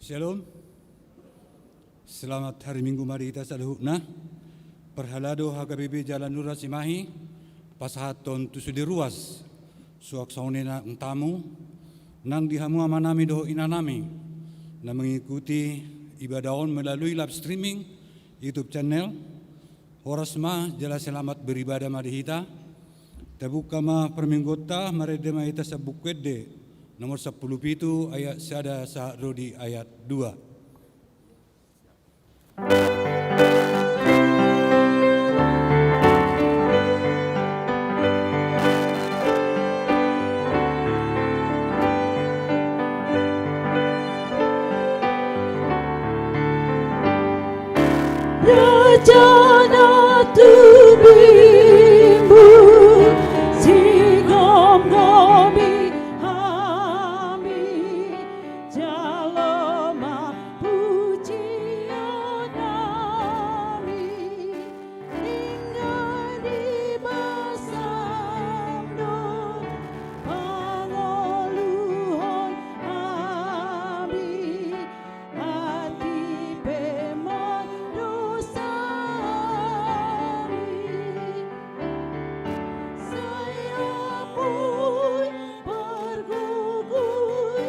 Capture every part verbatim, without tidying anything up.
Shalom. Selamat hari Minggu ma di hita saluhutna. Parhalado H K B P Jalan Lurah Cimahi, pasahathon tu sude ruas suang songon i nang tamu, nang di hamu amanami dohot inanami na mengikuti ibadah on melalui live streaming YouTube channel. Horas ma jala selamat beribadah ma di hita. Tabuka ma parmingguonta, marende ma hita sian Buku Ende nomor sampulu pitu ayat sada sahat ro di ayat dua. Rencana tubuhmu, sigomgomi hami, jalo ma pujian nami, nunga dibasam do pangoluhon hami, hatipe ma dosa nami. Sai apui pargogoi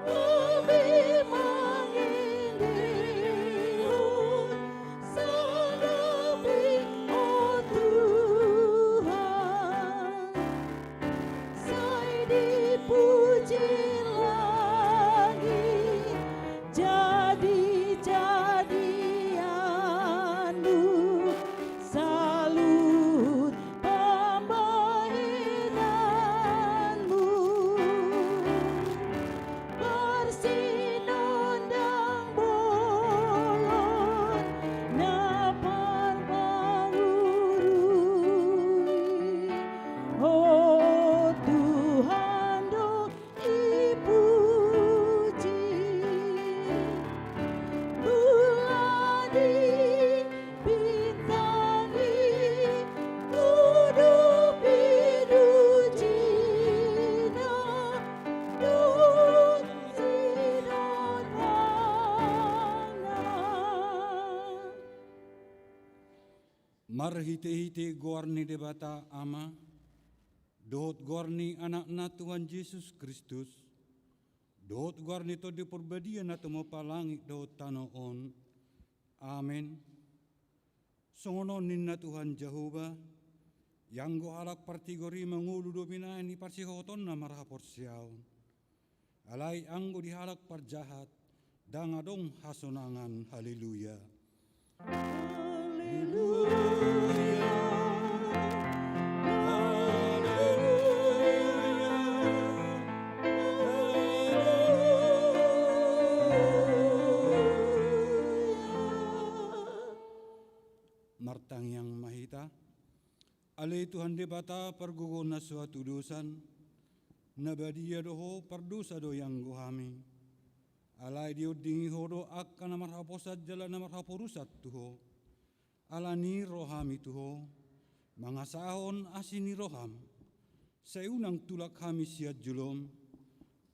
hami mangendehon, sangapi, o Tuhan, sai dipuji langit jadi-jadianmu, saluhut pambahenanmu. Parsinondang bolon na parbauru i, o Tuhan do dipuji. Bulan i, bintang i, dohot pidujina, dohot sinondangna. Marhite-hite goar ni Debata Ama, dohot goar ni Anakna Tuhan Jesus Kristus, dohot goar ni Tondi Parbadia na tumompa langit dohot tano on. Amen. Songon on ninna Tuhan Jahowa, ianggo halak partigor i mangolu do binahen ni parsihohotonna marhaporseaon. Alai anggo di halak parjahat, ndang adong hasonangan. Haleluya. Haleluya. Haleluya. Martangiang ma hita. Ale Tuhan Debata pargogo na so hatudosan, na badia do Ho, pardosa do ianggo hami. Alai diondingi Ho do angka na marhaposan jala na marhaporusan tu Ho. Alani i ro hami tu Ho, mangasahon asi ni roham. Sai unang tulak hami sian jolom.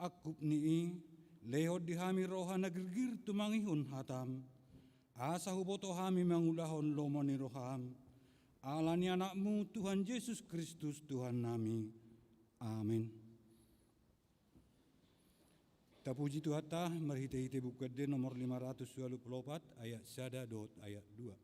Angkup ni i, lehon di hami roha na girgir tumangihon hatam, asa huboto hami mangulahon lomo ni roham. Alani Anakmu Tuhan Jesus Kristus Tuhannami. Amen. Tapuji Tuhanta marhite-hite Buku Ende nomor lima ratus ualu pulu opat, ayat sada dohot ayat dua.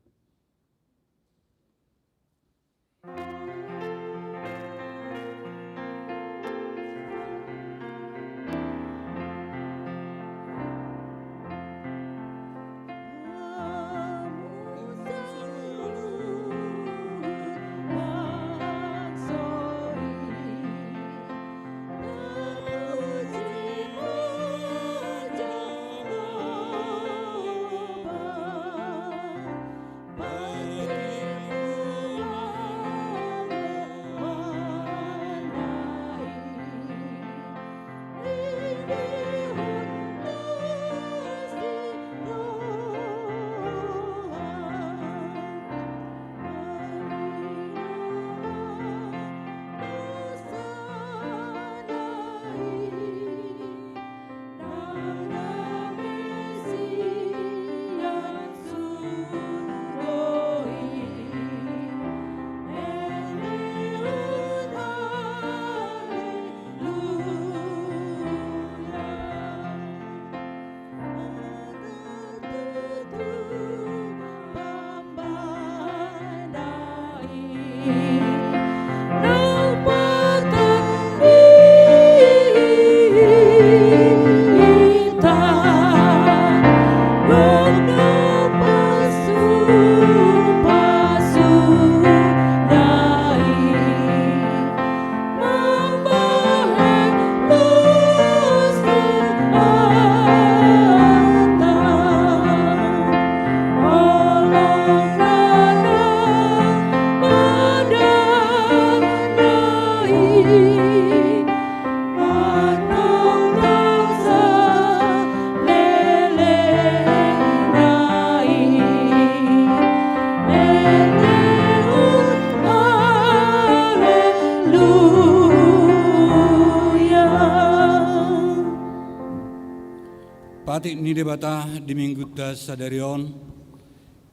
Debata di Minggunta sadari on,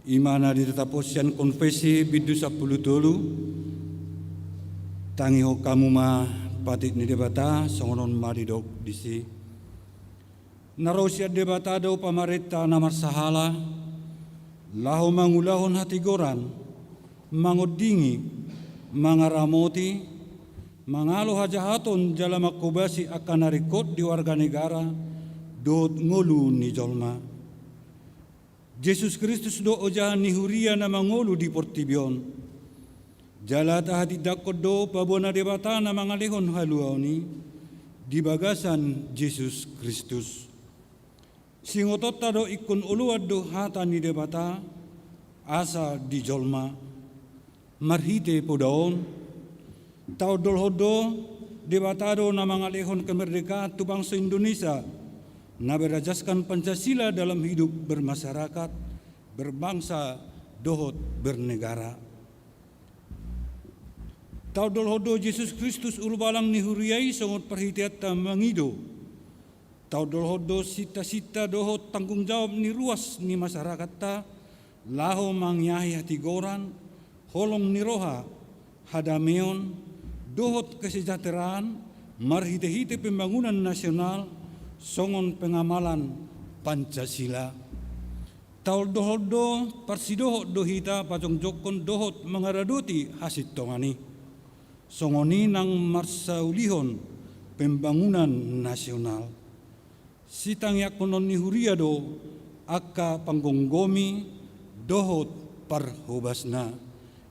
i ma na ditatapon sian Konfesi bindu sampulu tolu. Tangihon hamu ma patik ni Debata, songon on ma didok disi. Na ro sian Debata do pamarenta na marsahala, laho mangulahon hatigoran, mangondingi, mangaramoti, mangalo hajahaton jala manghobasi angka na ringkot di warga negara dohot ngolu ni jolma. Jesus Kristus do ojahan ni huria na mangolu di portibi on. Jala tahatindangkon do paboa na Debata na mangalehon haluaon i di bagasan Jesus Kristus. Singotonta do ingkon oloan do hata ni Debata asa dijolma. Marhite poda on, taondolhon do Debata do na mangalehon kemerdekaan tu bangso Indonesia, na berajaskan Pancasila dalam hidup bermasyarakat, berbangsa, dohot bernegara. Taondolhon do Jesus Kristus ulubalang ni huria i songon parhiteanta mangido. Taondolhon do sintasinta dohot tanggung jawab ni ruas ni masyarakatta, laho mangiahi hatigoran, holong ni roha, hadameon, dohot kesejahteraan, marhitehite pembangunan nasional, songon pengamalan Pancasila. Taondolhon do, parsidohot do hita pajongjongkon dohot mangaradoti hasintongan i. Songon i nang marsaulihon pembangunan nasional. Sitangianghonon ni huria do angka panggomgomi dohot parhobasna.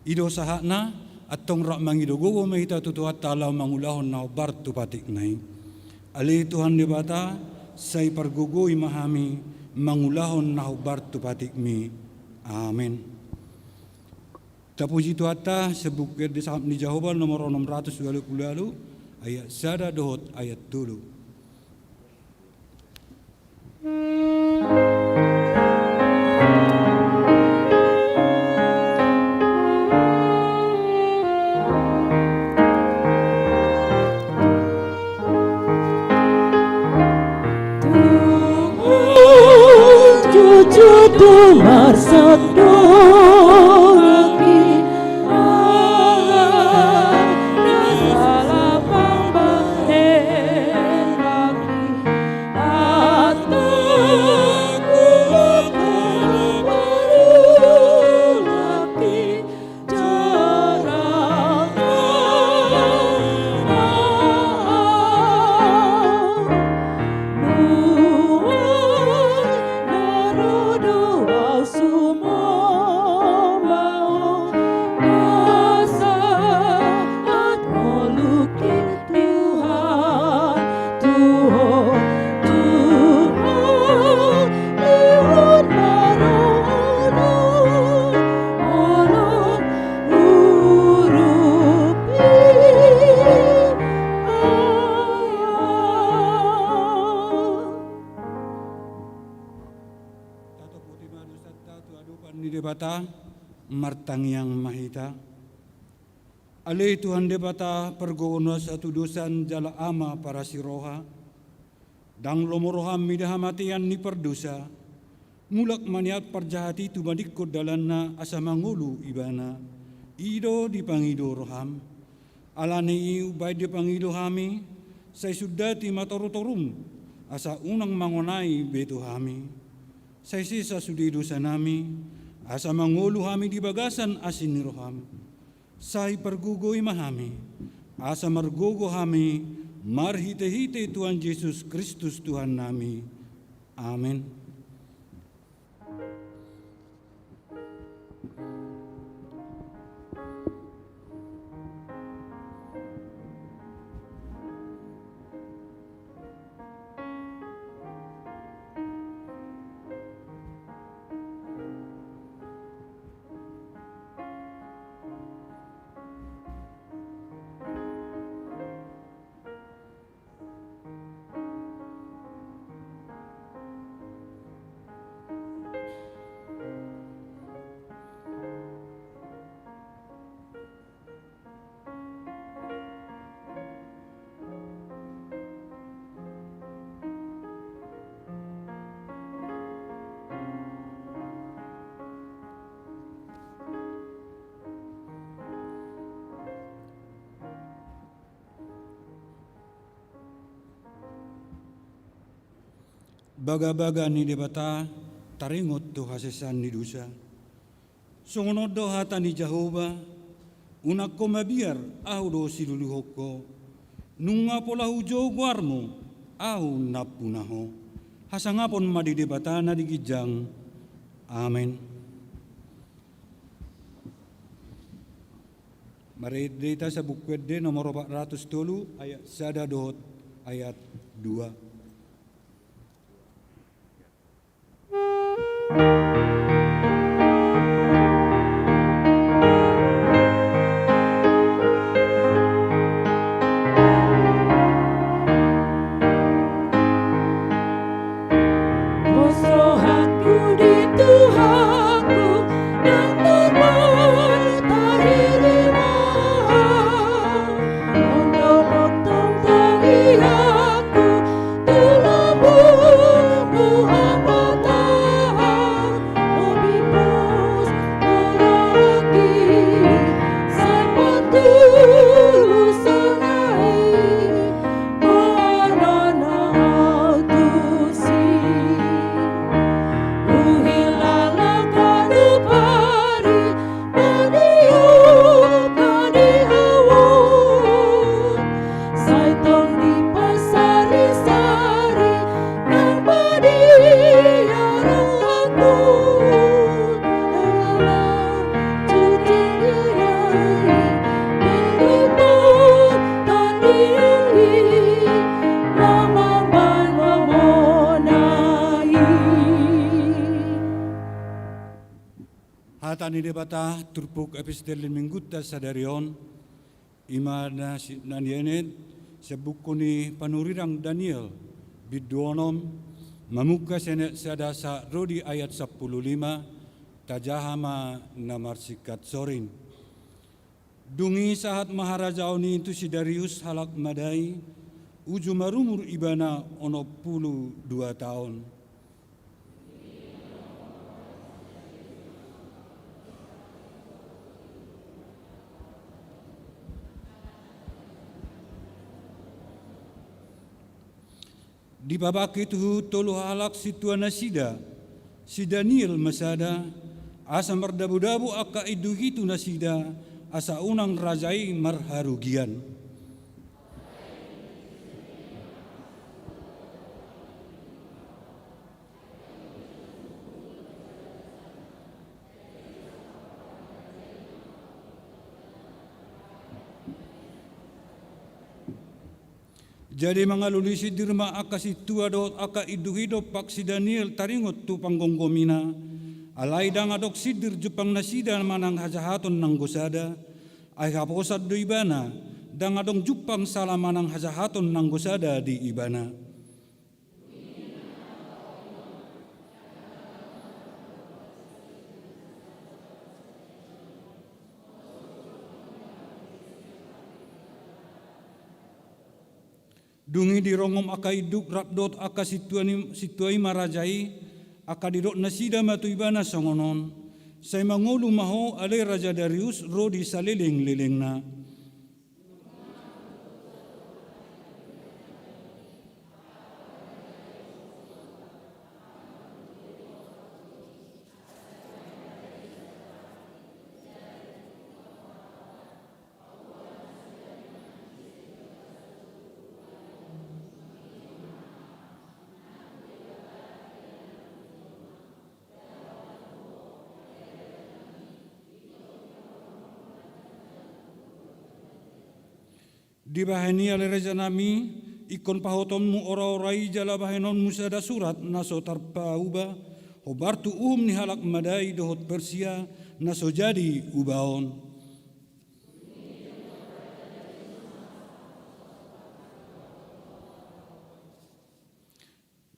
I do sahatna, antong rap mangido gogo ma hita tu Tuhanta laho mangulahon na hombar tu patikna i. Ale Tuhan Debata, sai pargogoi ma hami mangulahon na hombar tu patikmi. Amen. Tapuji Tuhanta, sian Buku Ende Sangap ni Jahowa nomor onom ratus ualu pulu ualu, ayat sada dohot ayat tolu. Tung jujur do marsandok i, ala na salah pambahenan i, antong huhut mangulahon Tuhan, Tuhan, Tuhan, Tuhan, Tuhan, urupi. Tatopoti ma dosanta tu adopan ni Debata, martangiang ma hita. Ale Tuhan Debata, pargogo na satudosan jala Ama parasi roha, ndang lomo roham mida hamatean ni pardosa, mulak ma nian parjahat i tumadingkon dalanna asa mangolu ibana. I do dipangido roham. Ala ni i umbahen dipangido hami, sai sundati ma torutorum, asa unang mangonai be tu hami. Sai sesa sude dosanami, asa mangolu hami di bagasan asi ni roham. Sai pargogoi ma hami, asa margogo hami marhitehite Tuhan Jesus Kristus Tuhannami. Amen. Bagabaga ni Debata taringot tu hasesaan ni dosa. Songon on do hata ni Jahowa: Unang ho mabiar, Ahu do siluluhon ho. Nunga pola hujou goarmu, Ahu nampuna ho. Hasangapon ma di Debata na di ginjang. Amen. Marende hita Buku Ende nomor opat ratus tolu, ayat sada dohot ayat dua. Poso rohangku di Tuhanku, nang tarbatar i lima. Ondolhon tangiangku tu lambungmu, Amanta. Lobi pos rohangki, sai patuluson ahu i, manang ahu tusi. Huhilala ganup ari, mangihuthon di ahu on, sai tong dipasarisari nang badia rohangku. Ala tutu dirai, berlipat tangiang i, mamamban lomo na i. Hata ni Debata turpuk epistel ni Minggunta sadari on, i ma na si-, na nienet sian buku ni panurirang Daniel, bindu onom, mamungka sian ayat sada sahat ro di ayat sampulu lima, tajaha ma na marsingkat soring. Dung i sahat ma harajaon i tu si Darius halak madai, uju marumur ibana onom pulu dua taon. Dipabangkit huhut tolu halak sintua nasida, si Daniel ma sada, asa mardabudabu angka induk i tu nasida, asa unang raja i marharugian. Jadi mangalului sindir ma angka sintua dohot angka induk i dompak si Daniel taringot tu panggomgomina. Alai ndang adong sindir jumpang nasida manang hajahaton nanggo sada. Ai haposan do ibana, ndang adong jumpang sala manang hajahaton nanggo sada di ibana. Dung i dirongom angka induk rap dohot angka sintua ni, sintua i ma raja i, angka didok nasida ma tu ibana songon on: Sai mangolu ma ho ale Raja Darius ro di salelenglelengna. Dibahen i ale rajanami, ingkon pahotonmu oraora i jala bahenonmu sada surat na so tarpauba, hombar tu uhum ni halak madai dohot Persia na so jadi ubaon.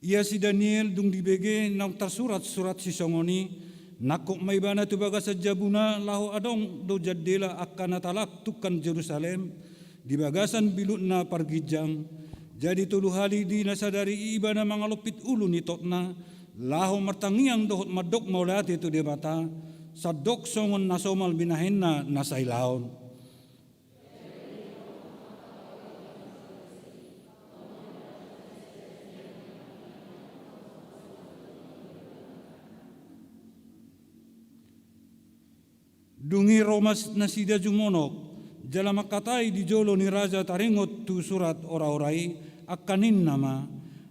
Ia si Daniel dung dibege naung tarsurat surat sisongon i, nangkok ma ibana tu bagasan jabuna laho adong do jandela angka na talak tungkan Jerusalem, di bagasan bilut na parginjang. Jadi tolu hali di na sadari i ibana mangalompit ulu ni totna, laho martangiang dohot mandok mauliate tu Debata, sandok songon na somal binahenna na sailaon. Dung i ro ma nasida jumonok, jala mangkatai di jolo ni raja taringot tu surat ora-ora i, angka ninna ma: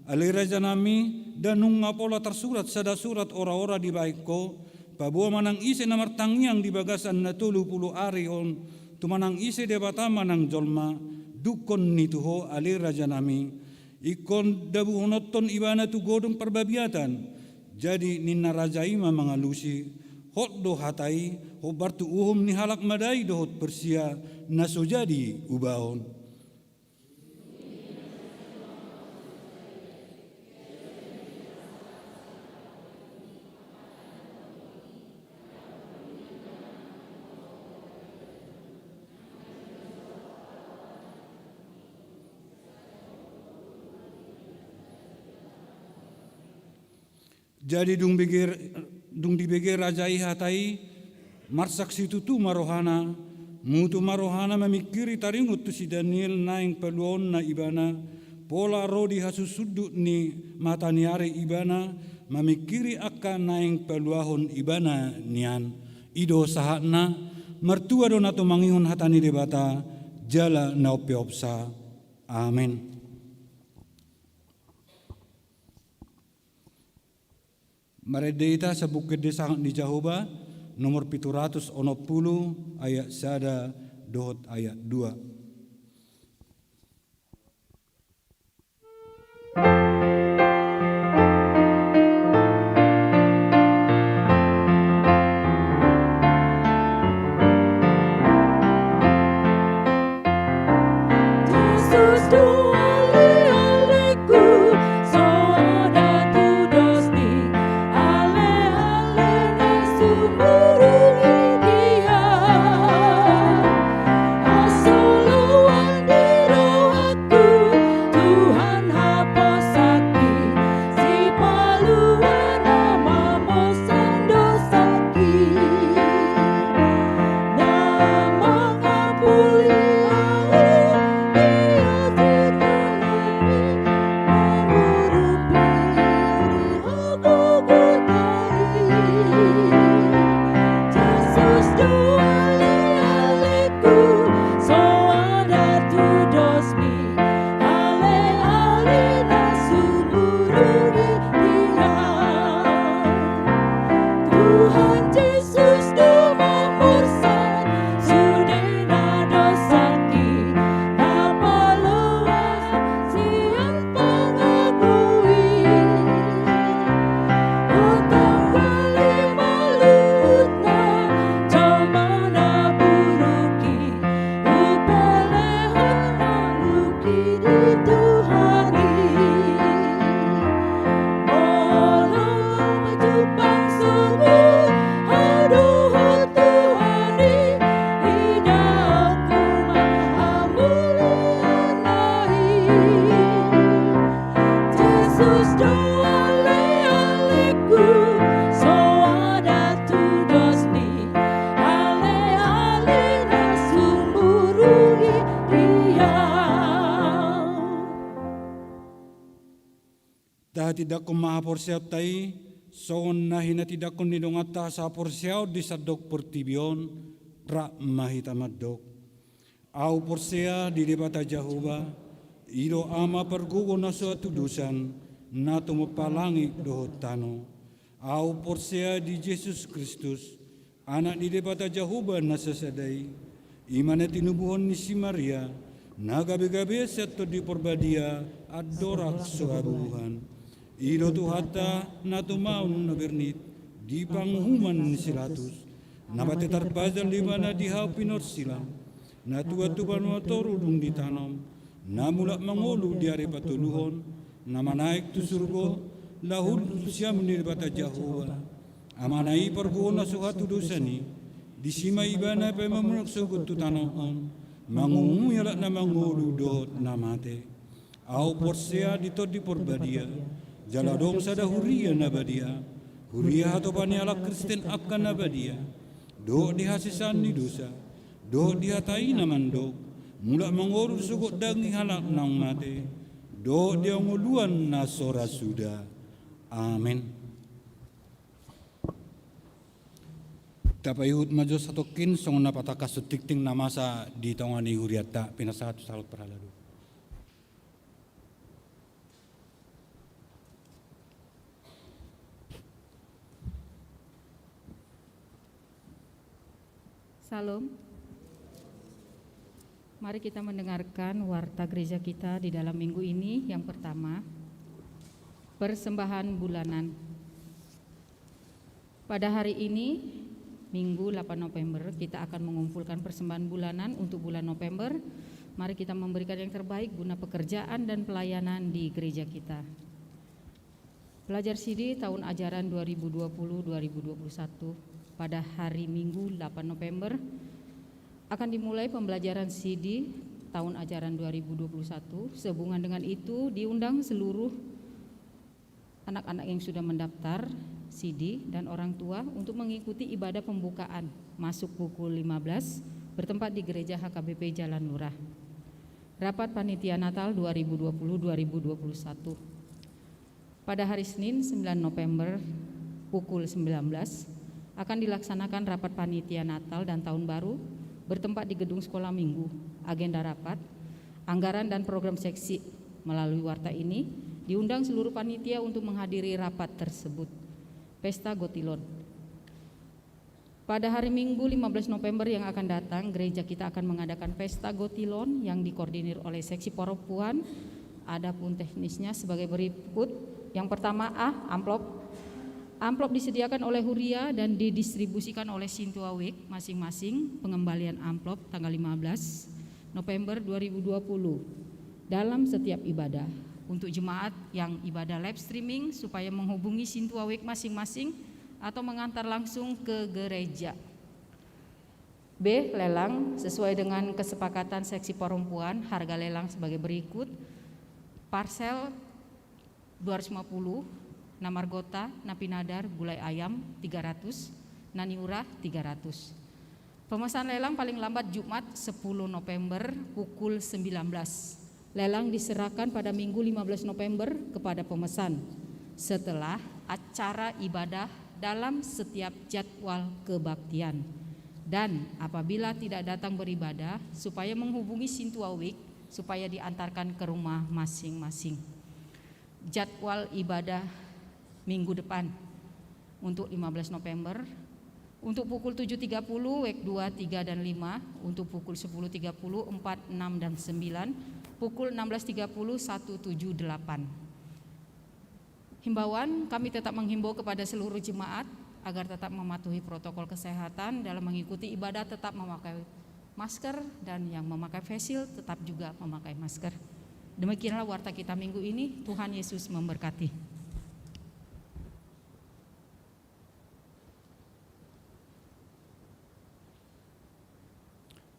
Ale rajanami, nda nunga pola tarsurat sada surat ora-ora dibahen ho, paboa manang ise na martangiang di bagasan na tolu pulu ari on tu manang ise, Debata manang jolma, dungkon ni tu ho, ale rajanami. Ingkon dabuhononhon ibana tu godang parbabiatan. Jadi ninna raja i ma mangalusi: Hot do hata i, hombar tu uhum ni halak madai dohot Persia, na so jadi ubaon. Jadi dung bege, dung dibege raja i hata i, marsak situtu ma rohana, mutu ma rohana mamingkiri taringot tu si Daniel naeng paluaonna ibana, pola ro di hasusundut ni mata ni ari ibana, mamingkiri angka naeng paluahon ibana nian. I do sahatna. Martua do na tumangihon hata ni Debata, jala na umpeopsa. Amen. Marende hita Sambung Ende Sangap ni Jahowa, nomor pitu ratus onom pulu, ayat sada dohot ayat dua. Jesus do ale-alengku, so ada tudos ni ale-ale na sumurung i dia. Hasoloan ni rohangku, Tuhan haposakki, Sipaluah na mamosan dosangki. Na mangapuli ahu, Ia Sipaluah i, mangurupi di hagogotan i. Jesus do ale-alengku, so ada tudos ni ale-ale na sumurung i dia. Tuhan Jesus do mamosan sude na dosangki, na paloas sian pangago i. Hutang balik ma luhutna, jolma na buruk i, hupelehon ma luhut i di Tuhan i. Molo jumpang songon i, aduh, Tuhan i, idaonku ma hamuliaonna i. Jesus do ale-alengku, so ada tudos ni ale-ale na sumurung i dia. Tahatindangkon ma haporseaonta i, songon na hinatindangkon ni donganta sahaporseaon di sandok portibi on. Rap ma hita mandok. Ahu porsea di Debata Jahowa, i do Ama pargogo na so hatudosan, na tumompa langit dohot tano. Ahu porsea di Jesus Kristus, Anak ni Debata Jahowa na sasada i, i ma na tinubuhon ni si Maria, na gabe-gabe sian Tondi Porbadia, andorang so habubuhan. I do Tuhanta, na tumaon na bernit di panguhuman ni si Pilatus, na mate tarpajal ibana di hau pinorsilang, na tuat tu banua toru dung ditanom, na mulak mangolu di ari patoluhon, na manaek tu surgo, laho hundul tu siamun ni Debata Jahowa, Amana i pargogo na so hatudosan i. Disi ma ibana paima mulak sogot tu tano on, mangumumi halak na mangolu dohot na mate. Ahu porsea di Tondi Porbadia, jala adong sada huria na badia, huria hatopan ni halak Kristen angka na badia, dohot di hasesaan ni dosa, dohot di hata i na mandok, mulak mangolu sogot daging halak naung mate, dohot di hangoluan na so ra suda. Amen. Tapaihut ma jo satongkin songon na patangkashon tingting na masa di tonga ni hurianta, pinasahat tu saluhut parhalado. Syalom. Mari kita mendengarkan warta gereja kita di dalam minggu ini. Yang pertama, persembahan bulanan. Pada hari ini, Minggu delapan November, kita akan mengumpulkan persembahan bulanan untuk bulan November. Mari kita memberikan yang terbaik guna pekerjaan dan pelayanan di gereja kita. Pelajar Sidi tahun ajaran dua ribu dua puluh dua ribu dua puluh satu, pada hari Minggu delapan November akan dimulai pembelajaran Sidi tahun ajaran dua ribu dua puluh satu. Sehubungan dengan itu, diundang seluruh anak-anak yang sudah mendaftar Sidi dan orang tua untuk mengikuti ibadah pembukaan masuk pukul lima belas, bertempat di Gereja H K B P Jalan Lurah. Rapat Panitia Natal dua ribu dua puluh dua ribu dua puluh satu. Pada hari Senin, sembilan November, pukul sembilan belas, akan dilaksanakan rapat panitia Natal dan Tahun Baru bertempat di Gedung Sekolah Minggu. Agenda rapat, anggaran dan program seksi. Melalui warta ini, diundang seluruh panitia untuk menghadiri rapat tersebut. Pesta Gotilon. Pada hari Minggu lima belas November yang akan datang, gereja kita akan mengadakan pesta Gotilon yang dikoordinir oleh seksi perempuan. Adapun teknisnya sebagai berikut. Yang pertama, A, amplop. Amplop disediakan oleh Huria dan didistribusikan oleh Sintua Week masing-masing. Pengembalian amplop tanggal lima belas November dua ribu dua puluh dalam setiap ibadah. Untuk jemaat yang ibadah live streaming, supaya menghubungi Sintua Week masing-masing atau mengantar langsung ke gereja. B, lelang. Sesuai dengan kesepakatan seksi perempuan, harga lelang sebagai berikut. Parsel dua ratus lima puluh, na margota, na pinadar, gulai ayam, tiga ratus, na niura, tiga ratus. Pemesan lelang paling lambat Jumat, sepuluh November, pukul sembilan belas. Lelang diserahkan pada Minggu lima belas November kepada pemesan setelah acara ibadah dalam setiap jadwal kebaktian. Dan apabila tidak datang beribadah, supaya menghubungi Sintua Week supaya diantarkan ke rumah masing-masing. Jadwal ibadah minggu depan untuk lima belas November, untuk pukul tujuh tiga puluh, week dua, tiga, dan lima, untuk pukul sepuluh tiga puluh, empat, enam, dan sembilan, pukul enam belas tiga puluh, satu, tujuh, delapan. Himbauan, kami tetap menghimbau kepada seluruh jemaat agar tetap mematuhi protokol kesehatan dalam mengikuti ibadah, tetap memakai masker, dan yang memakai face shield tetap juga memakai masker. Demikianlah warta kita minggu ini. Tuhan Yesus memberkati.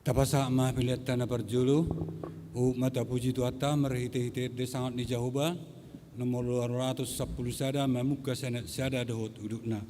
Tapasahat ma pelean ta na parjolo. Huhut ma tapuji Tuhanta marhitehite ende sangap ni Jahowa, nomor dua ratus sampulu sada, mamungka sada dohot udutna.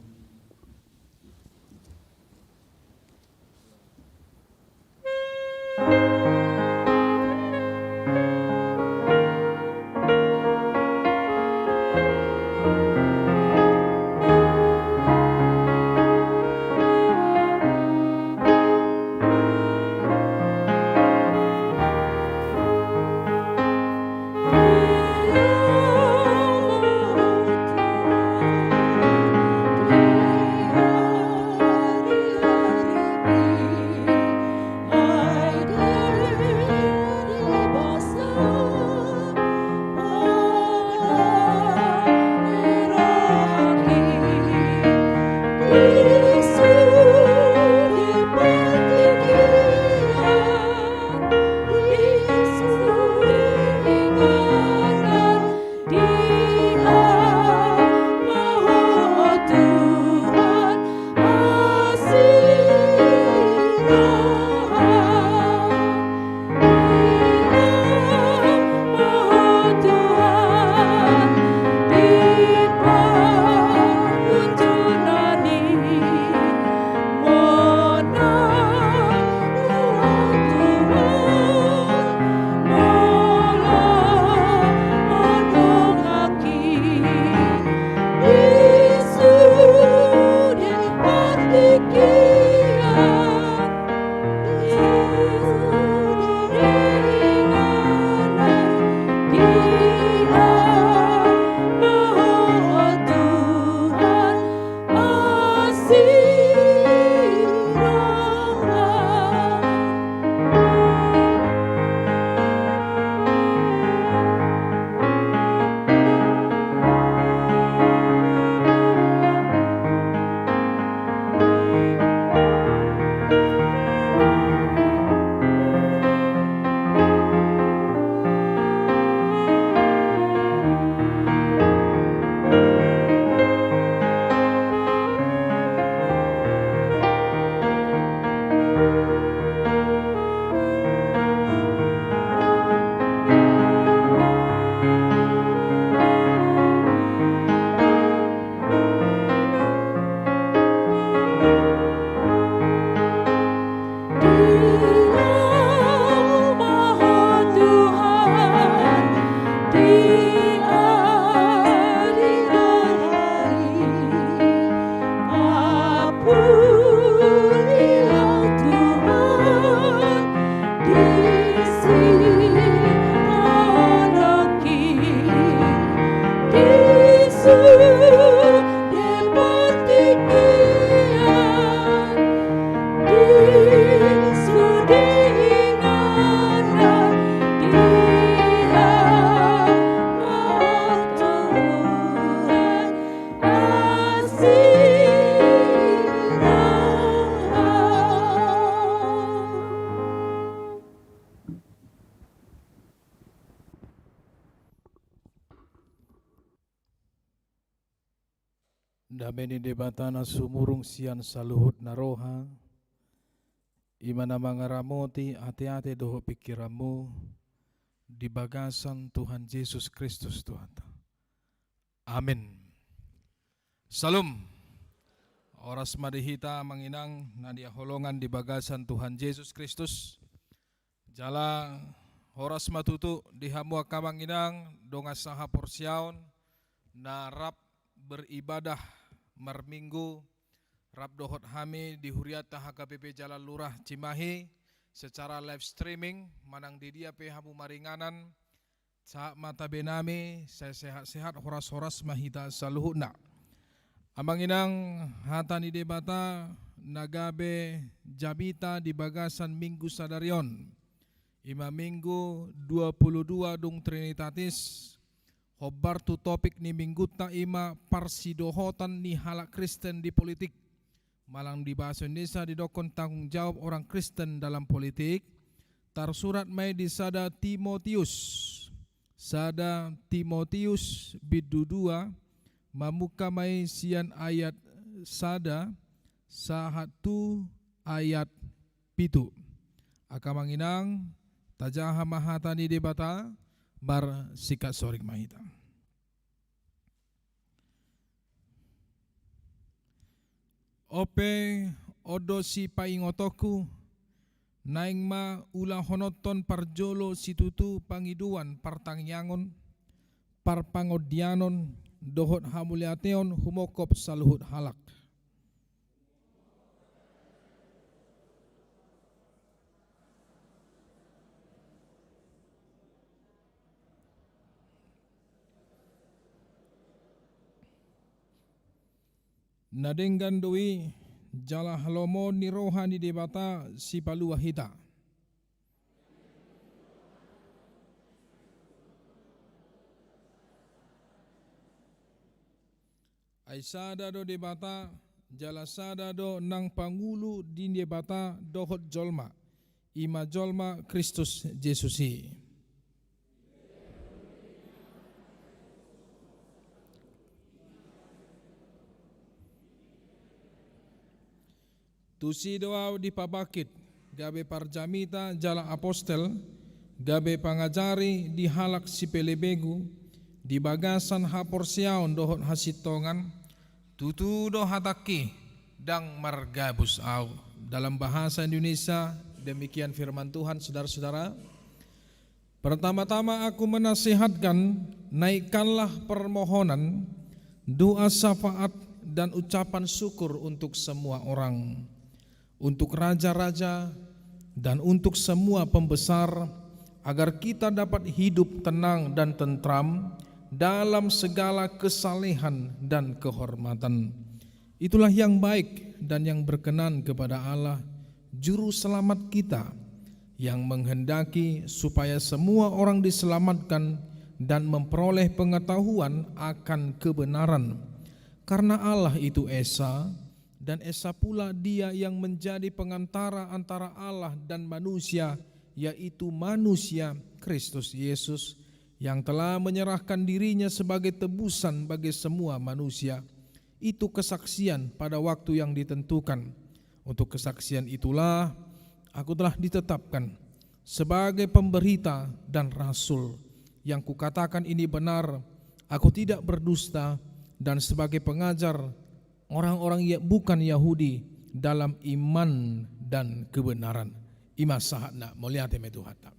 Dame ni Debata na sumurung sian saluhut na roha, i ma na mangaramoti ateate dohot pingkiranmu di bagasan Tuhan Jesus Kristus Tuhanta. Amin. Syalom. Horas ma di hita amang inang na di haholongan di bagasan Tuhan Jesus Kristus. Jala horas ma tutu di hamu angka amang inang dongan sahaporseaon na rap beribadah marminggu, rap dohot hami di hurianta H K B P Jalan Lurah Cimahi secara live streaming, manang di dia pe hamu maringanan, sahat ma tabe nami, sai sehat-sehat, horas-horas ma hita saluhutna. Amang inang, hata ni Debata na gabe jamita di bagasan minggu sadari on, i ma minggu dua puluh dua dung Trinitatis, hombar tu topik ni minggunta i ma parsidohotan ni halak Kristen di politik. Manang di bahasa Indonesia didokkon tanggung jawab orang Kristen dalam politik, tarsurat ma i di sada Timotius, sada Timotius bindu dua, mamungka ma i sian ayat sada sahat tu ayat pitu. Angka amang inang, tajaha ma hata ni Debata, marsingkat soring ma hita. On pe, on do sipaingotonku, naeng ma ulahononton parjolo situtu pangidoan partangiangon, parpangondianon, dohot hamauliateon humongkop saluhut halak. Na denggan do i, jala halomoon ni roha ni Debata sipalua hita. Ai sada do Debata, jala sada do nang pangulu di Debata dohot jolma, i ma jolma Kristus Jesus i. Tusi do ahu dipabangkit, gabe parjamita jala apostel, gabe pangajari di halak sipelebegu, di bagasan haporseaon dohot hasintongan, tutu do hatangki, ndang margabus ahu. Dalam bahasa Indonesia, demikian firman Tuhan, saudara-saudara. Pertama-tama aku menasihatkan, naikkanlah permohonan, doa syafaat, dan ucapan syukur untuk semua orang, untuk raja-raja, dan untuk semua pembesar, agar kita dapat hidup tenang dan tentram dalam segala kesalehan dan kehormatan. Itulah yang baik dan yang berkenan kepada Allah, Juru Selamat kita, yang menghendaki supaya semua orang diselamatkan dan memperoleh pengetahuan akan kebenaran. Karena Allah itu Esa, dan Esa pula Dia yang menjadi pengantara antara Allah dan manusia, yaitu manusia Kristus Yesus, yang telah menyerahkan diri-Nya sebagai tebusan bagi semua manusia. Itu kesaksian pada waktu yang ditentukan. Untuk kesaksian itulah aku telah ditetapkan sebagai pemberita dan rasul. Yang kukatakan ini benar, aku tidak berdusta, dan sebagai pengajar orang-orang yang bukan Yahudi dalam iman dan kebenaran. I ma sahatna. Mauliate ma di Tuhanta.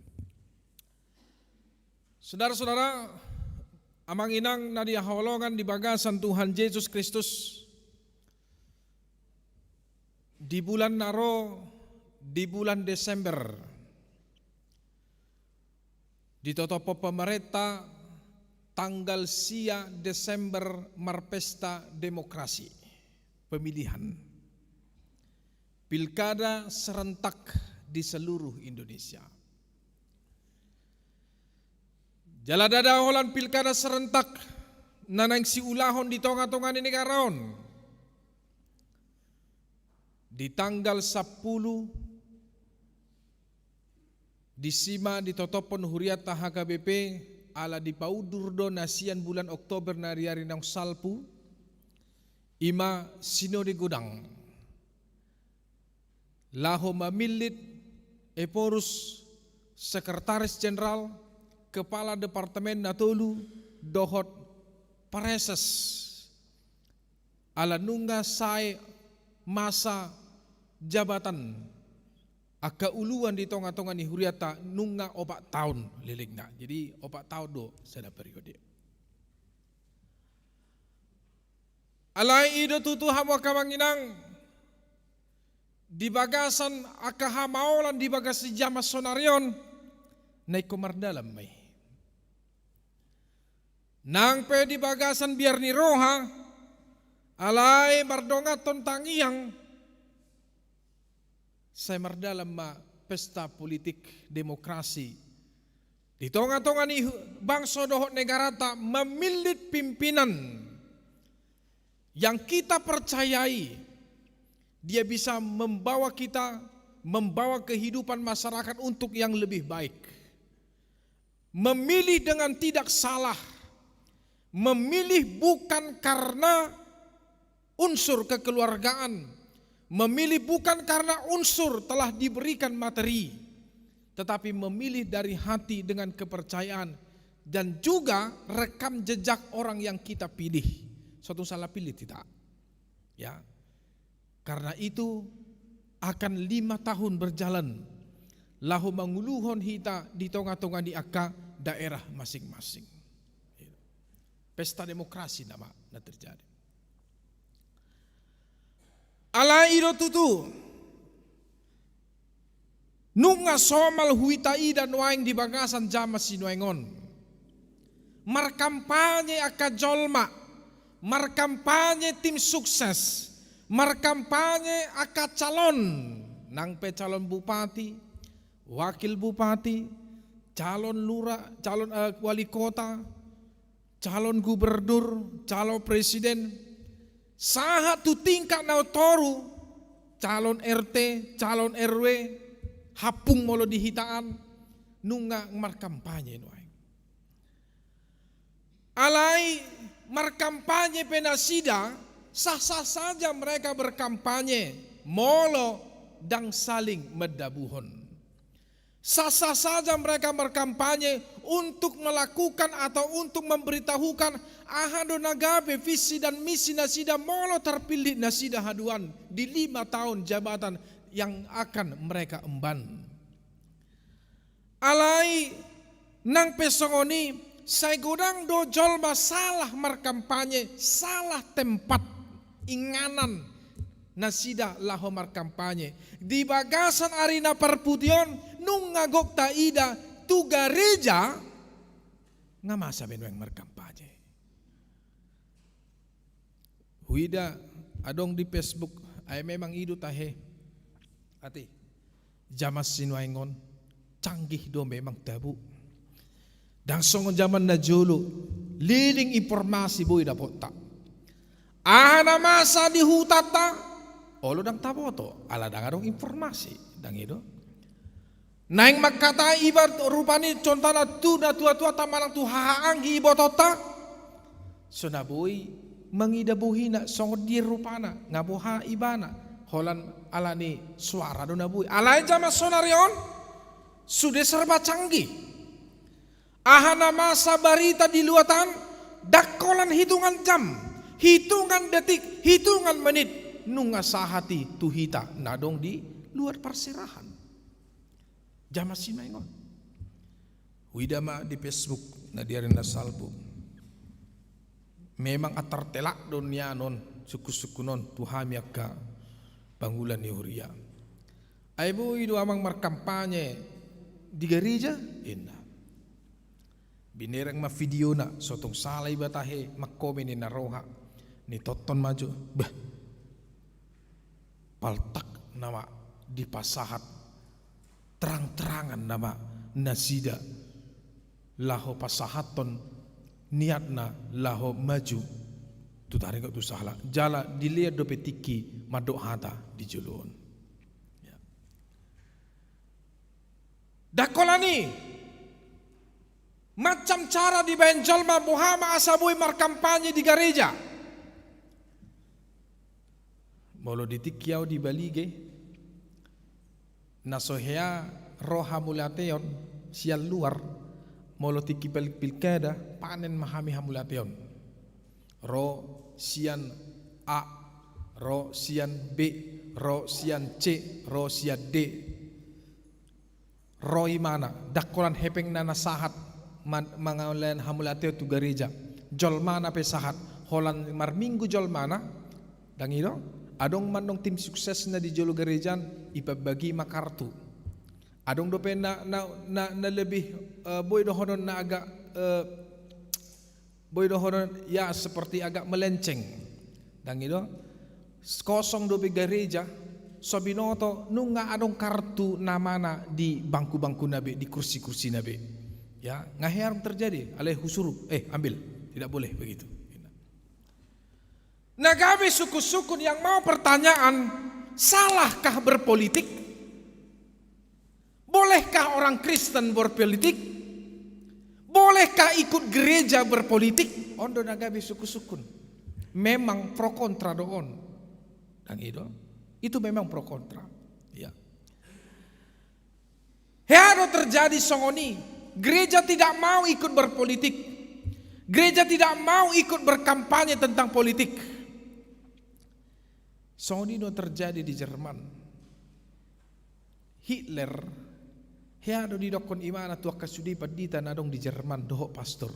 Saudara-saudara, amang inang na di haholongan di bagasan Tuhan Jesus Kristus, di bulan na ro, di bulan Desember, ditotophon pamarenta tanggal sia Desember marpesta demokrasi, pemilihan, pilkada serentak di seluruh Indonesia. Jala ndada holan pilkada serentak na naeng siulahon di tonga-tonga ni negara on. Di tanggal sampulu, disi ma ditotophon hurianta H K B P, ala dipaundur do na sian bulan Oktober na di ari naung salpu, Ima sinode godang laho mamillit ephorus, sekretaris jenderal, kepala departemen na tolu, dohot praeses. Ala nunga sae masa jabatan angka uluan di tonga-tonga ni huriata nunga opat taon lelengna. Jadi opat taon do sada periode. Alai i do tutu hamu angka amang inang, di bagasan angka hamaolan di bagas ni jaman sonari on, na ingkon mardalan ma i. Nang pe di bagasan biar ni roha, alai mardonganhon tangiang, sai mardalan ma pesta politik demokrasi di tonga-tonga ni hu-, bangso dohot negarata, mamillit pimpinan yang kita percayai, dia bisa membawa kita, membawa kehidupan masyarakat untuk yang lebih baik. Memilih dengan tidak salah, memilih bukan karena unsur kekeluargaan, memilih bukan karena unsur telah diberikan materi, tetapi memilih dari hati dengan kepercayaan dan juga rekam jejak orang yang kita pilih. Suatu salah pilih tidak. Ya. Karena itu akan lima tahun berjalan laho manguluhon hita di tonga-tonga ni angka daerah masing-masing. Pesta demokrasi nama na terjadi. Alai i do tutu, nunga somal huita ida nuaeng di bagasan jaman sinuaeng on. Markampanye angka jolma, markampanye tim sukses, markampanye angka calon, nang pe calon bupati, wakil bupati, calon lura, calon, eh, wali kota, calon gubernur, calon presiden, sahat tu tingkat na toru, calon R T, calon R W, hampung molo di hita an, nunga markampanye nuaeng. Alai markampanye pe nasida, sah-sah saja mereka berkampanye, molo ndang saling mandabuhon. Sah-sah saja mereka berkampanye untuk melakukan atau untuk memberitahukan aha do na gabe visi dan misi nasida molo terpilih nasida haduan di lima tahun jabatan yang akan mereka emban. Alai nang pe songon i, sai godang do jolma salah markampanye, salah tempat, inganan nasida laho markampanye. Di bagasan ari na parpudi on, nunga gok taida tu gareja, nga masa be nuaeng markampanye. Huida adong di Facebook, ai memang i do tahe. Ate, jaman sinuaeng on, canggih do memang tabu. Ndang songon jaman na jolo, leading informasi boi dapotta. Aha na masa di hutanta, olo ndang taboto, ala ndang adong informasi, ndang i do. Naeng mangkatai iba rupani contohna tu na tua-tua tamanang tu haha anggi ibotonta. So na boi mangida bohina songon dia rupana, nga boha ibana. Holan alani suara do na boi. Alai jaman sonari on, sude serba canggih. Aha na masa barita di luatan, ndang holan hitungan jam, hitungan detik, hitungan menit, nunga sahat i tu hita na adong di luat parserahan. Jaman sinuaeng on. Huida ma di Facebook na di ari na salpu. Memang antar telak do nian on, sungkun-sungkun on, tu hami angka pangula ni huria. Ai boi do amang markampanye di gareja, inna. Binereng ma videona, so tung sala iba tahe, mangkomen i na roha. Ni tonton ma jo, bah. Paltak nama dipasahat, terang-terangan nama nasida laho pasahathon niatna laho maju tu taringot tu sala. Jala dilean dope tingki mandok hata di jolo on. Ya. Ndang holan i, macam cara dibaen jolma boha ma asa boi markampanye di gareja. Molo di tingki au di Balige, na so hea ro hamauliateon sian luar, molo tingki pil-, pilkada, panen ma hami hamauliateon. Ro sian A, ro sian B, ro sian C, ro sian D. Ro imana, ndang holan hepengna na sahat man-, mangalean hamauliateon tu gareja. Jolmana pe sahat, holan marminggu jolmana, ndang i do? Adong ma annon tim suksesna di jolo gareja an, ipabagi ma kartu. Adong dope na, na, na, na lebih, eh, boi dohonon na agak, eh, boi dohonon, ya, seperti agak melenceng. Ndang i do? Kosong dope gareja, so binoto nunga adong kartu namana di bangku-bangkuna be, di kursi-kursina be. Ya, nga hea terjadi, alai husuru, eh, ambil. Tidak boleh begitu. Na gabe sungkun-sungkun yang mau pertanyaan, salahkah berpolitik? Bolehkah orang Kristen berpolitik? Bolehkah ikut gereja berpolitik? On do na gabe sungkun-sungkun. Memang pro kontra do on. Ndang i do? Itu memang pro kontra. Ya. Hea do terjadi songon i. Gereja tidak mau ikut berpolitik. Gereja tidak mau ikut berkampanye tentang politik. Songon i do terjadi di Jerman. Hitler, hea do didokkon imana tu angka sude pandita na adong di Jerman dohot pastor.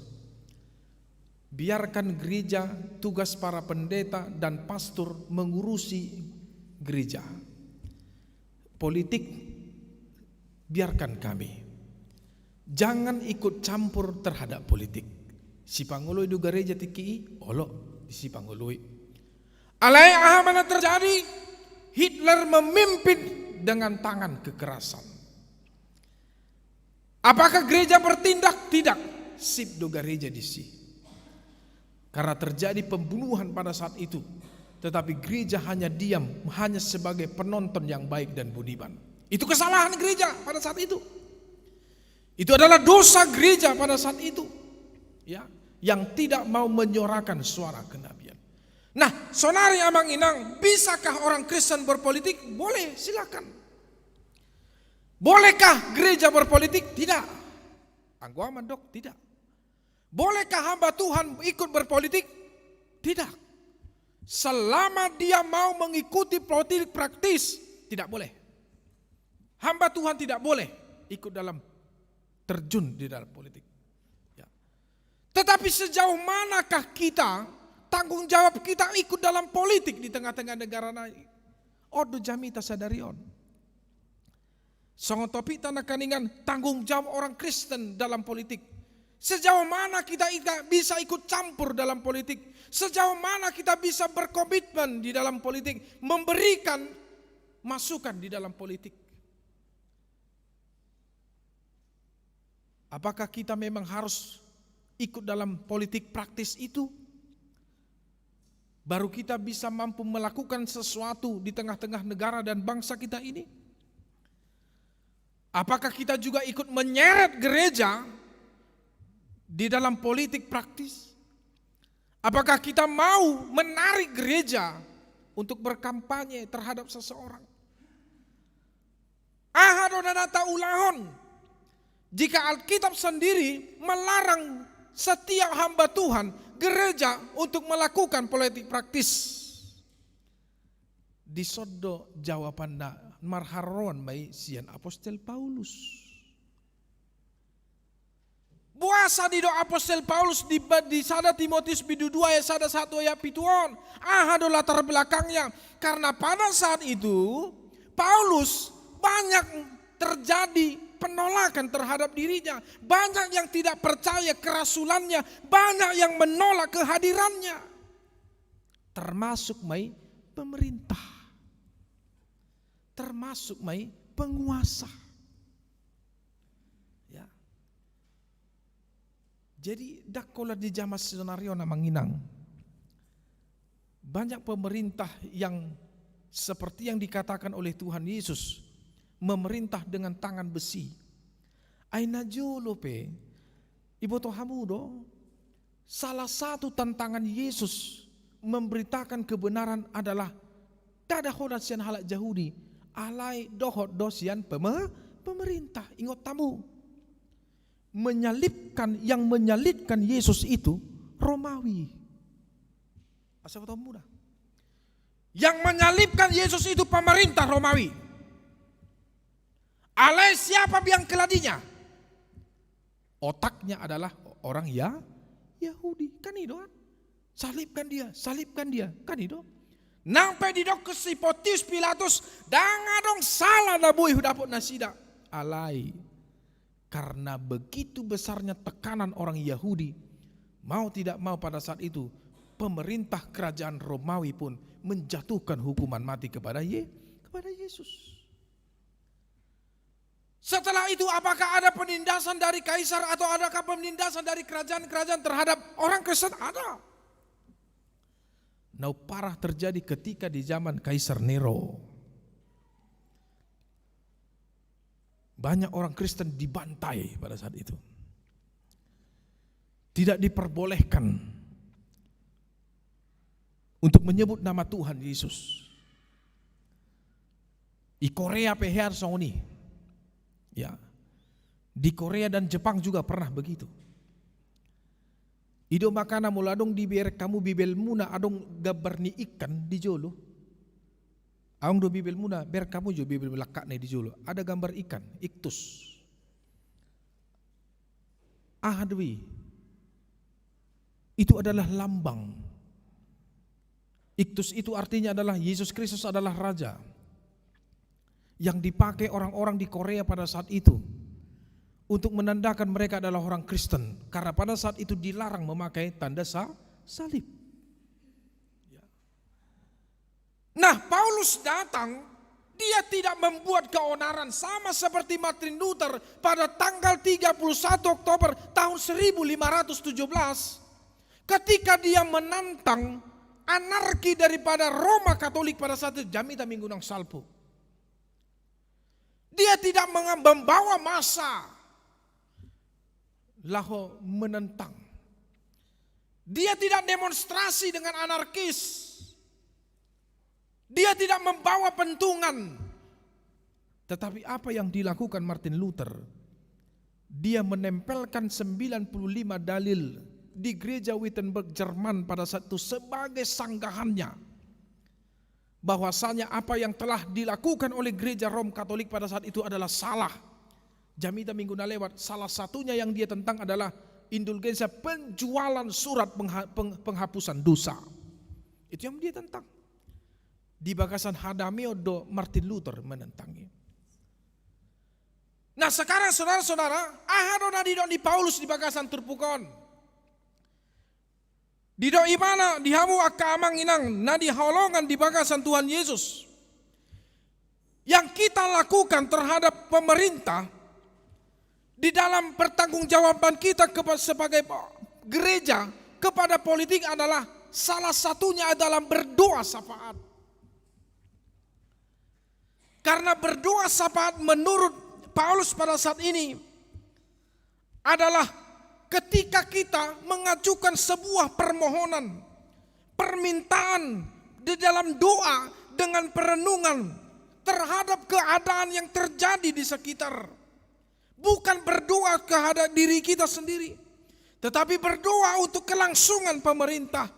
Biarkan gereja, tugas para pendeta dan pastor mengurusi gereja. Politik, biarkan kami. Jangan ikut campur terhadap politik. Sipangoloi do gareja tingki i, olo, sipangoloi. Alai aha ma na terjadi? Hitler memimpin dengan tangan kekerasan. Apakah gereja bertindak? Tidak. Sip do gareja disi. Karena terjadi pembunuhan pada saat itu. Tetapi gereja hanya diam, hanya sebagai penonton yang baik dan budiman. Itu kesalahan gereja pada saat itu. Itu adalah dosa gereja pada saat itu. Ya, yang tidak mau menyuarakan suara kenabian. Nah, saudari amang inang, bisakah orang Kristen berpolitik? Boleh, silakan. Bolehkah gereja berpolitik? Tidak. Anggo au mandok, tidak. Bolehkah hamba Tuhan ikut berpolitik? Tidak. Selama dia mau mengikuti politik praktis, tidak boleh. Hamba Tuhan tidak boleh ikut dalam, terjun di dalam politik. Ya. Tetapi sejauh manakah kita, tanggung jawab kita ikut dalam politik di tengah-tengah negara na i? On do jamita sadari on. Songon topikta nangkiningan, tanggung jawab orang Kristen dalam politik. Sejauh mana kita ika-, bisa ikut campur dalam politik? Sejauh mana kita bisa berkomitmen di dalam politik, memberikan masukan di dalam politik? Apakah kita memang harus ikut dalam politik praktis itu? Baru kita bisa mampu melakukan sesuatu di tengah-tengah negara dan bangsa kita ini? Apakah kita juga ikut menyeret gereja di dalam politik praktis? Apakah kita mau menarik gereja untuk berkampanye terhadap seseorang? Aha do na taulahon jika Alkitab sendiri melarang setiap hamba Tuhan, gereja, untuk melakukan politik praktis? Dison do jawabanna, marharoroan ma i sian Apostel Paulus. Boasa didok Apostel Paulus di, di sada Timotius bindu dua ayat sada sahat tu ayat pitu on? Aha do latar belakangnya? Karena pada saat itu, Paulus, banyak terjadi penolakan terhadap dirinya. Banyak yang tidak percaya kerasulannya. Banyak yang menolak kehadirannya. Termasuk ma i pemerintah. Termasuk ma i penguasa. Ya. Jadi, ndang holan di jaman saonari on, amang inang, banyak pemerintah yang seperti yang dikatakan oleh Tuhan Yesus, memerintah dengan tangan besi. Ai na jolo pe, iboto hamu do, salah satu tantangan Yesus memberitakan kebenaran adalah Ndada holan sian halak Jahudi, alai dohot do sian peme-, pemerintah. Ingot hamu, menyalibkan, yang menyalibkan Yesus itu Romawi. Asa botoonmuna, yang menyalibkan Yesus itu pemerintah Romawi. Alai siapa biang keladinya? Otaknya adalah orang Ya-, Yahudi. Kan i do, kan? Salibkan dia, salibkan dia. Kan i do. Nang pe didok si Pontius Pilatus, ndang adong sala na boi hudapot nasida. Alai, karena begitu besarnya tekanan orang Yahudi, mau tidak mau pada saat itu, pemerintah kerajaan Romawi pun menjatuhkan hukuman mati kepada Ye-, kepada Yesus. Setelah itu, apakah ada penindasan dari kaisar atau adakah penindasan dari kerajaan-kerajaan terhadap orang Kristen? Ada. Nau parah terjadi ketika di zaman Kaisar Nero. Banyak orang Kristen dibantai pada saat itu. Tidak diperbolehkan untuk menyebut nama Tuhan Yesus. Di Korea pe hea songon i. Ya. Di Korea dan Jepang juga pernah begitu. I do makana molo adong di bereng hamu Bibelmuna adong gambar ni ikan di jolo. Adong do Bibelmuna, bereng hamu jo Bibel langkatna i di jolo. Ada gambar ikan, iktus. Aha do i? Itu adalah lambang. Iktus itu artinya adalah Yesus Kristus adalah Raja. Yang dipakai orang-orang di Korea pada saat itu untuk menandakan mereka adalah orang Kristen. Karena pada saat itu dilarang memakai tanda sa-, salib. Ya. Nah, Paulus datang, dia tidak membuat keonaran sama seperti Martin Luther pada tanggal tiga puluh satu Oktober tahun seribu lima ratus tujuh belas, ketika dia menantang anarki daripada Roma Katolik pada saat itu, jamita minggu naung salpu. Dia tidak menga-, membawa massa laho menentang. Dia tidak demonstrasi dengan anarkis. Dia tidak membawa pentungan. Tetapi apa yang dilakukan Martin Luther? Dia menempelkan sembilan puluh lima dalil di gereja Wittenberg, Jerman pada saat itu sebagai sanggahannya. Bahwasanya apa yang telah dilakukan oleh gereja Rom Katolik pada saat itu adalah salah. Jamita minggu na lewat, salah satunya yang dia tentang adalah indulgensia, penjualan surat pengha-, peng-, penghapusan dosa. Itu yang dia tentang. Di bagasan hadameon do Martin Luther menentang i. Nah, sekarang saudara-saudara, aha do na didok ni Paulus di bagasan turpuk on? Didok ibana, di hamu angka amang inang na hinaholongan di bagasan Tuhan Yesus, yang kita lakukan terhadap pemerintah di dalam pertanggungjawaban kita kepa-, sebagai gereja kepada politik adalah salah satunya adalah berdoa syafaat. Karena berdoa syafaat menurut Paulus pada saat ini adalah ketika kita mengajukan sebuah permohonan, permintaan di dalam doa dengan perenungan terhadap keadaan yang terjadi di sekitar. Bukan berdoa kehadap diri kita sendiri, tetapi berdoa untuk kelangsungan pemerintah,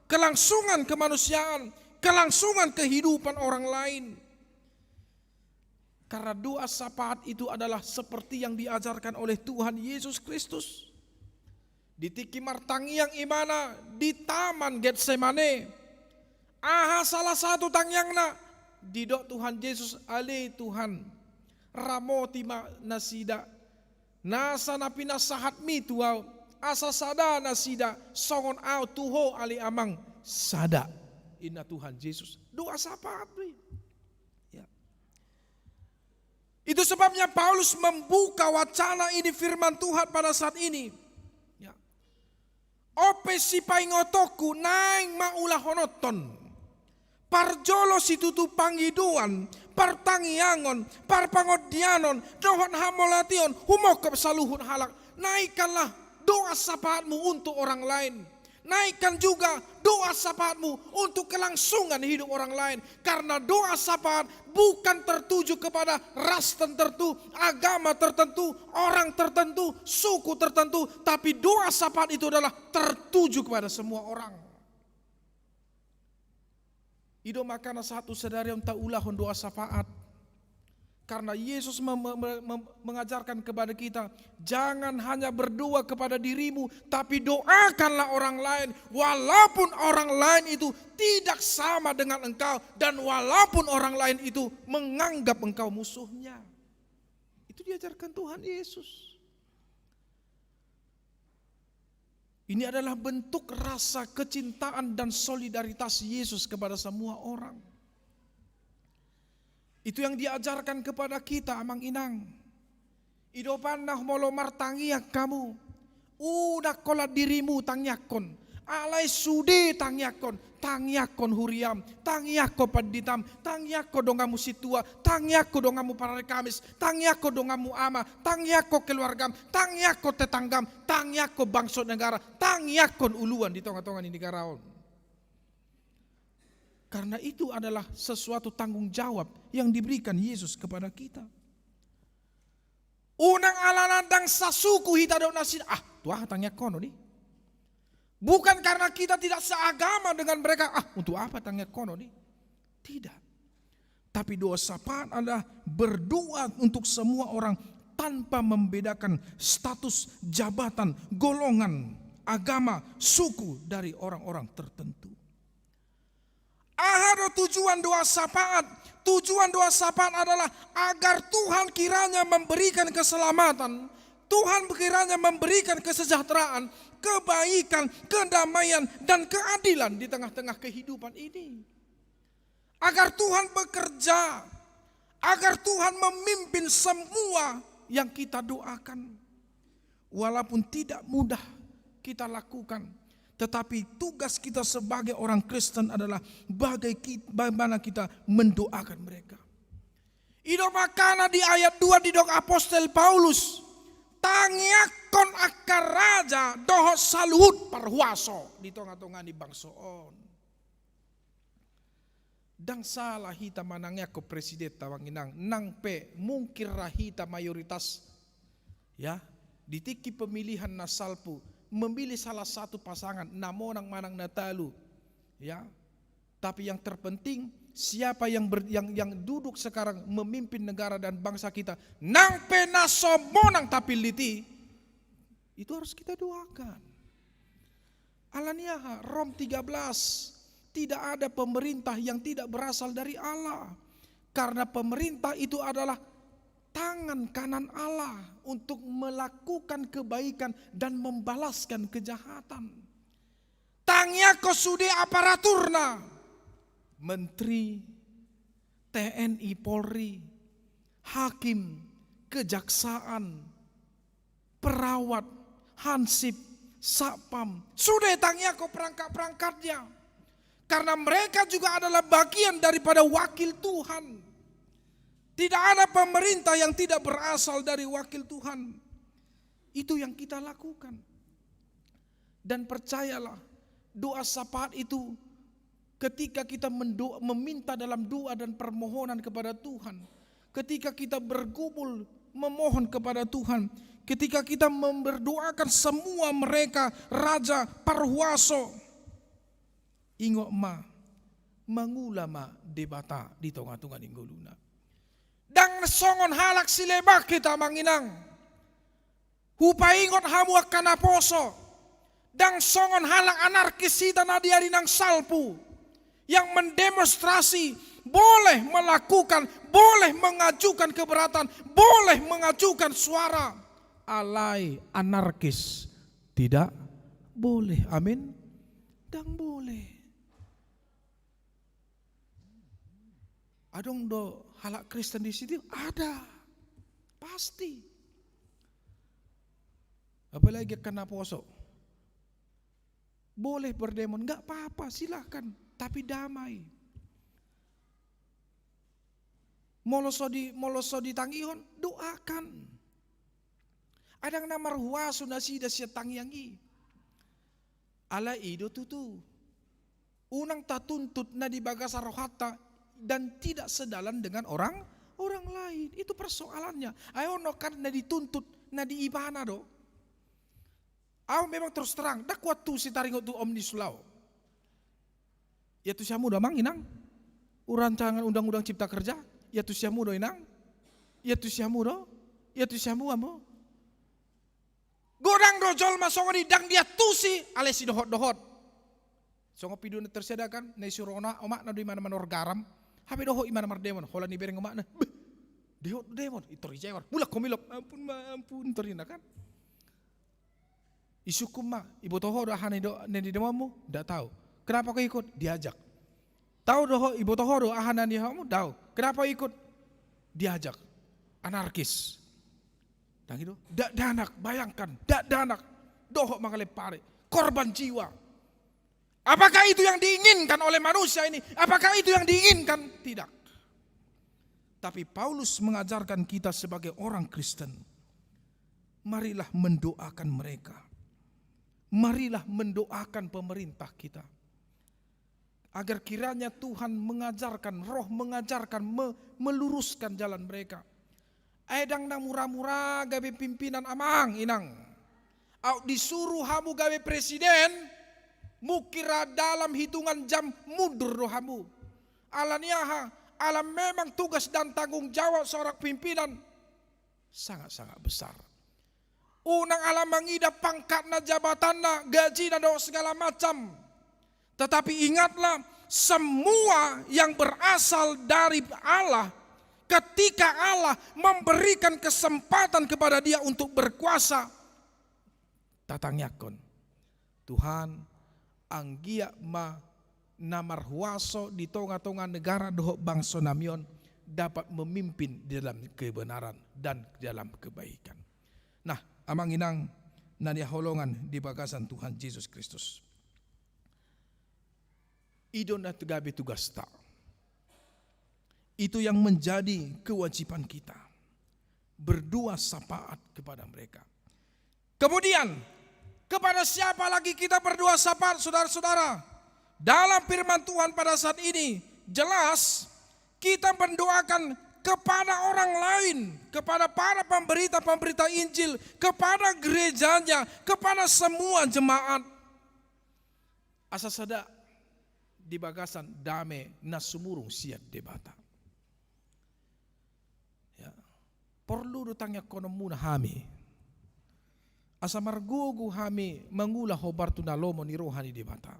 kelangsungan kemanusiaan, kelangsungan kehidupan orang lain. Karena doa syafaat itu adalah seperti yang diajarkan oleh Tuhan Yesus Kristus. Di tingki martangiang ibana di Taman Getsemane, aha salah satu tangiangna? Didok Tuhan Yesus, ale Tuhan, ramoti ma nasida, nasa na pinasahatmi tu ahu, asa sada nasida songon ahu tu ho ale Amang, sada. Inna Tuhan Yesus. Doa syafaat do i. Ya. Itu sebabnya Paulus membuka wacana ini, firman Tuhan pada saat ini. Ya. On pe sipaingotonku naeng ma ulahononhon. Parjolo situtu pangidoan, partangiangon, parpangondianon, dohot hamauliateon, humongkop saluhut halak. Naikkanlah doa syafaatmu untuk orang lain. Naikkan juga doa syafaatmu untuk kelangsungan hidup orang lain. Karena doa syafaat bukan tertuju kepada ras tertentu, agama tertentu, orang tertentu, suku tertentu, tapi doa syafaat itu adalah tertuju kepada semua orang. I do makana sahat tu sadari on taulahon doa syafaat. Karena Yesus mem-, mem-, mem-, mengajarkan kepada kita, jangan hanya berdoa kepada dirimu, tapi doakanlah orang lain, walaupun orang lain itu tidak sama dengan engkau, dan walaupun orang lain itu menganggap engkau musuhnya. Itu diajarkan Tuhan Yesus. Ini adalah bentuk rasa kecintaan dan solidaritas Yesus kepada semua orang. Itu yang diajarkan kepada kita, amang inang. I do panna molo martangiang hamu, unang holan dirimu tangiangkon. Alai sude tangiangkon, tangiangkon huriam, tangiangkon panditam, tangiangkon donganmu sintua, tangiangkon donganmu parari Kamis, tangiangkon donganmu ama, tangiangkon keluargam, tangiangkon tetanggam, tangiangkon bangso negara, tangiangkon uluan di tonga-tonga ni negara on. Karena itu adalah sesuatu tanggung jawab yang diberikan Yesus kepada kita. Unang alana ndang sasuku hita dohot nasida, ah, tu aha tangiangkonon i? Bukan karena kita tidak seagama dengan mereka, ah, untuk apa tangiangkonon i? Tidak. Tapi doa syafaat adalah berdoa untuk semua orang tanpa membedakan status, jabatan, golongan, agama, suku dari orang-orang tertentu. Aha do tujuan doa syafaat? Tujuan doa syafaat adalah agar Tuhan kiranya memberikan keselamatan, Tuhan kiranya memberikan kesejahteraan, kebaikan, kedamaian, dan keadilan di tengah-tengah kehidupan ini. Agar Tuhan bekerja, agar Tuhan memimpin semua yang kita doakan. Walaupun tidak mudah kita lakukan, tetapi tugas kita sebagai orang Kristen adalah bagai ki-, bagaimana kita mendoakan mereka. I do makana di ayat dua didok apostel Paulus, tangiangkon angka raja dohot saluhut parhuaso di tonga-tonga ni bangso on. Ndang sala hita manangiangkon presidenta, amang inang, nang pe mungkin ra hita mayoritas, ya, di tingki pemilihan na salpu, memilih salah satu pasangan, na monang manang na talu, ya. Tapi yang terpenting, siapa yang ber-, yang, yang duduk sekarang memimpin negara dan bangsa kita, nang pe na so monang tapillit i, itu harus kita doakan. Alani aha? Rom tiga belas, tidak ada pemerintah yang tidak berasal dari Allah. Karena pemerintah itu adalah tangan kanan Allah untuk melakukan kebaikan dan membalaskan kejahatan. Tangiangkon sude aparaturna, menteri, T N I, Polri, hakim, kejaksaan, perawat, hansip, satpam, sude tangiangkon perangkat-perangkatnya. Karena mereka juga adalah bagian daripada wakil Tuhan. Tidak ada pemerintah yang tidak berasal dari wakil Tuhan. Itu yang kita lakukan. Dan percayalah, doa syafaat itu ketika kita mendo-, meminta dalam doa dan permohonan kepada Tuhan, ketika kita bergumul memohon kepada Tuhan, ketika kita memberdoakan semua mereka, raja, parhuaso, ingot ma, mangula ma Debata di tonga-tonga ni ngoluna. Ndang songon halak sileban hita, amang inang. Hupaingot hamu angka naposo, ndang songon halak anarkis hita na di ari na salpu, yang mendemonstrasi, boleh melakukan, boleh mengajukan keberatan, boleh mengajukan suara. Alai anarkis tidak boleh. Amin. Ndang boleh. Adong do halak Kristen di situ? Ada. Pasti. Apalagi angka naposo. Boleh berdemo, nggak apa-apa, silahkan. Tapi damai. Molo so di, molo so ditangihon, doakan. Adong na marhuaso nasida sian tangiang i. Alai i do tutu. Unang tatuntut na di bagasan rohanta dan tidak sedalan dengan orang orang lain. Itu persoalannya. Ai on kan na dituntut na di ibana do. Au memang terus terang, ndang kuantusi taringot tu omnibus law. Ia tusi hamu do amang inang. Rancangan undang-undang cipta kerja. Ia tusi hamu do inang. Ia tusi hamu do. Ia tusi hamu ambo. Godang do jolma songon i, ndang diantusi alai sidohot-dohot. Songon video na tersedia kan, na isuru omakna do imana manuhor garam. Hape dohot imana mardemon, holan ibereng omakna. Beh, dohot demon, itor ijewar. Mulak ho milok, ampun ma, ampun, tor ninna kan. Isungkun ma, iboto ho do aha na nidemonmu? Ndak tahu. Kenapa kau ikut? Diajak. Tahu do ho, iboto ho do aha na nihamu? Tahu. Kenapa ikut? Diajak. Anarkis. Ndang i do. Dakdanak, bayangkan, dakdanak. Dohot mangalempari. Korban jiwa. Apakah itu yang diinginkan oleh manusia ini? Apakah itu yang diinginkan? Tidak. Tapi Paulus mengajarkan kita sebagai orang Kristen, marilah mendoakan mereka. Marilah mendoakan pemerintah kita. Agar kiranya Tuhan mengajarkan, Roh mengajarkan, me-, meluruskan jalan mereka. Ai ndang na mura-mura gabe pimpinan amang inang. Aut disuru hamu gabe presiden, mungkin ra dalam hitungan jam mundur do hamu. Ala ni aha? Ala memang tugas dan tanggung jawab seorang pimpinan sangat-sangat besar. Unang ala mangida pangkatna, jabatanna, gajina dohot segala macam. Tetapi ingatlah, semua yang berasal dari Allah, ketika Allah memberikan kesempatan kepada dia untuk berkuasa, tatangiangkon, Tuhan, anggiat ma na marhuaso di tonga-tonga negara dohot bangso nami on dapat memimpin di dalam kebenaran dan dalam kebaikan. Nah, amang inang na nihaholongan di bagasan Tuhan Jesus Kristus. I do na gabe tugasta. Itu yang menjadi kewajiban kita. Berdua syafaat kepada mereka. Kemudian, kepada siapa lagi kita berdua syafaat, saudara-saudara? Dalam firman Tuhan pada saat ini, jelas kita mendoakan kepada orang lain, kepada para pemberita-pemberita Injil, kepada gerejanya, kepada semua jemaat. Asa sada di bagasan dame na sumurung sian Debata. Ya. Porlu do tangiangkononmuna hami. Asa margogo hami mangula hombar tu na lomo ni roha ni Debata.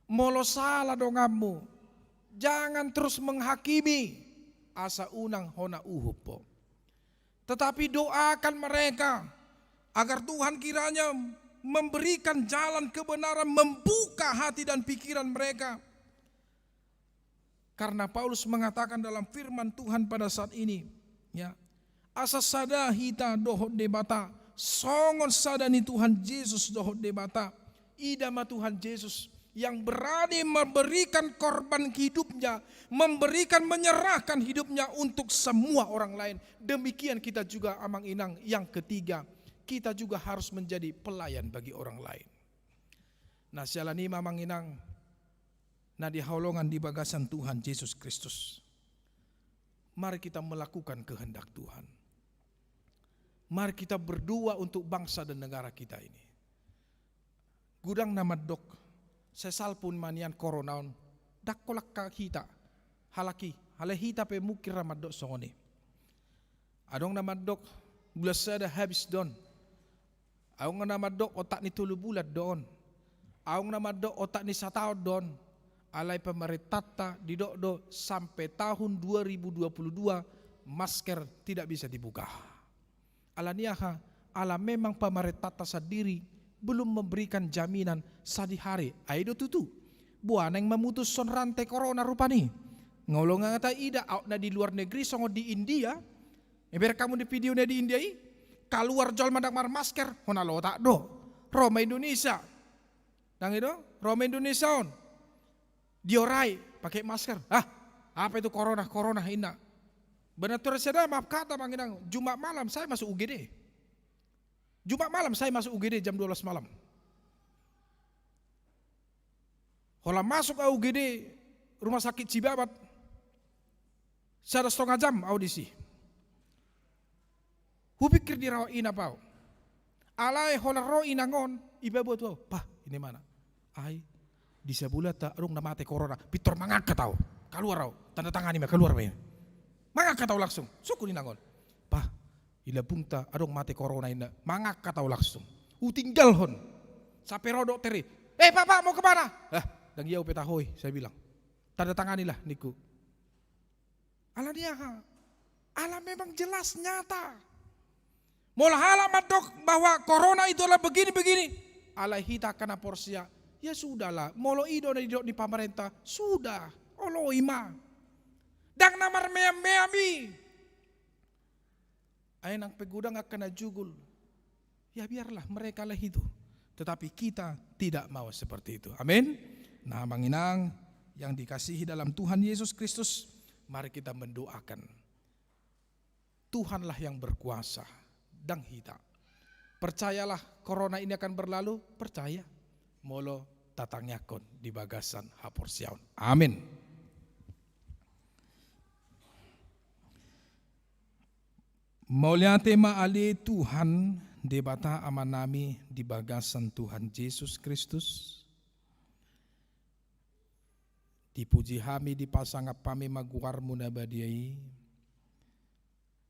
Molo sala donganmu, jangan terus menghakimi, asa unang hona uhum ho. Tetapi doakan mereka, agar Tuhan kiranya memberikan jalan kebenaran, membuka hati dan pikiran mereka. Karena Paulus mengatakan dalam firman Tuhan pada saat ini, ya, asa sada hita dohot Debata, songon sada ni Tuhan Jesus dohot Debata. Ida ma Tuhan Jesus yang berani memberikan korban hidupnya, memberikan, menyerahkan hidupnya untuk semua orang lain. Demikian kita juga, amang inang, yang ketiga, kita juga harus menjadi pelayan bagi orang lain. Nah, siala ni i ma, amang inang, na dihaholongan di bagasan Tuhan Jesus Kristus. Mari kita melakukan kehendak Tuhan. Mari kita berdoa untuk bangsa dan negara kita ini. Godang na mandok, sai salpu ma nian corona on, ndang holan hita, halak i, alai hita pe mungkin ra mandok songon i. Adong na mandok, bulan sada habis do on. Adong na mandok otak ni tolu bulan do on. Adong na mandok otak ni sataon do on. Alai pamarentanta didok do sampe tahun dua ribu dua puluh dua masker tidak bisa dibuka. Ala ni aha? Ala memang pamarentanta sandiri belum memberikan jaminan sadihari. Ai do tutu. Boha naeng mamutushon rante corona rupani. Nga olo nga taida aut na di luar negeri songon di India. Ibereng hamu di video na di India i, kaluar jolma ndang marmasker, hona lotak do. Ro ma Indonesia. Ndang i do? Ro ma Indonesia on. Diorai, pakai masker. Ah, apa itu corona, corona, inna. Benar tu sada, maaf kata, amang inang, Jumat malam saya masuk U G D. Jumat malam saya masuk U G D jam dua belas malam. Holan masuk au U G D rumah sakit Cibabat, sada setengah jam au disi. Hupikir dirawat inap au. Alai holan ro inang on, ipaboa tu au, "Bah, ini mana?" "Ai, di sabulanta adong na mate corona." "Pintor mangangkat au. Kaluar au. Tanda tangani ma, kaluar ma ini." Mangangkat au langsung. Sungkun inang on, "Bah, di lambungta adong mate corona," ninna. Mangangkat au langsung. Hutinggalhon. Sampe ro dokter i. "Eh, Pak, Pak, mau kemana?" "Lah, ndang i au pe taho i," saya bilang. "Tanda tanganilah," ningku. Ala ni aha? Ala memang jelas nyata. Molo halak mandok bahwa corona itu adalah begini-begini, alai hita angka na porsea, ya sudahlah, molo i do na didok ni pamarenta, sudah, oloi ma. Ndang na marmeam-meam i. Ai nang pe godang angka na jugul, ya biarlah mereka lah itu. Tetapi kita tidak mau seperti itu. Amin. Nah, amang inang yang dikasihi dalam Tuhan Yesus Kristus, mari kita mendoakan. Tuhanlah yang berkuasa, ndang hita. Percayalah, corona ini akan berlalu, percaya. Molo tatangiangkon di bagasan haporseaon. Amin. Mauliate ma ale Tuhan, Debata Amanami, di bagasan Tuhan Jesus Kristus. Dipuji hami, dipasangap hami ma goarmu na badia i,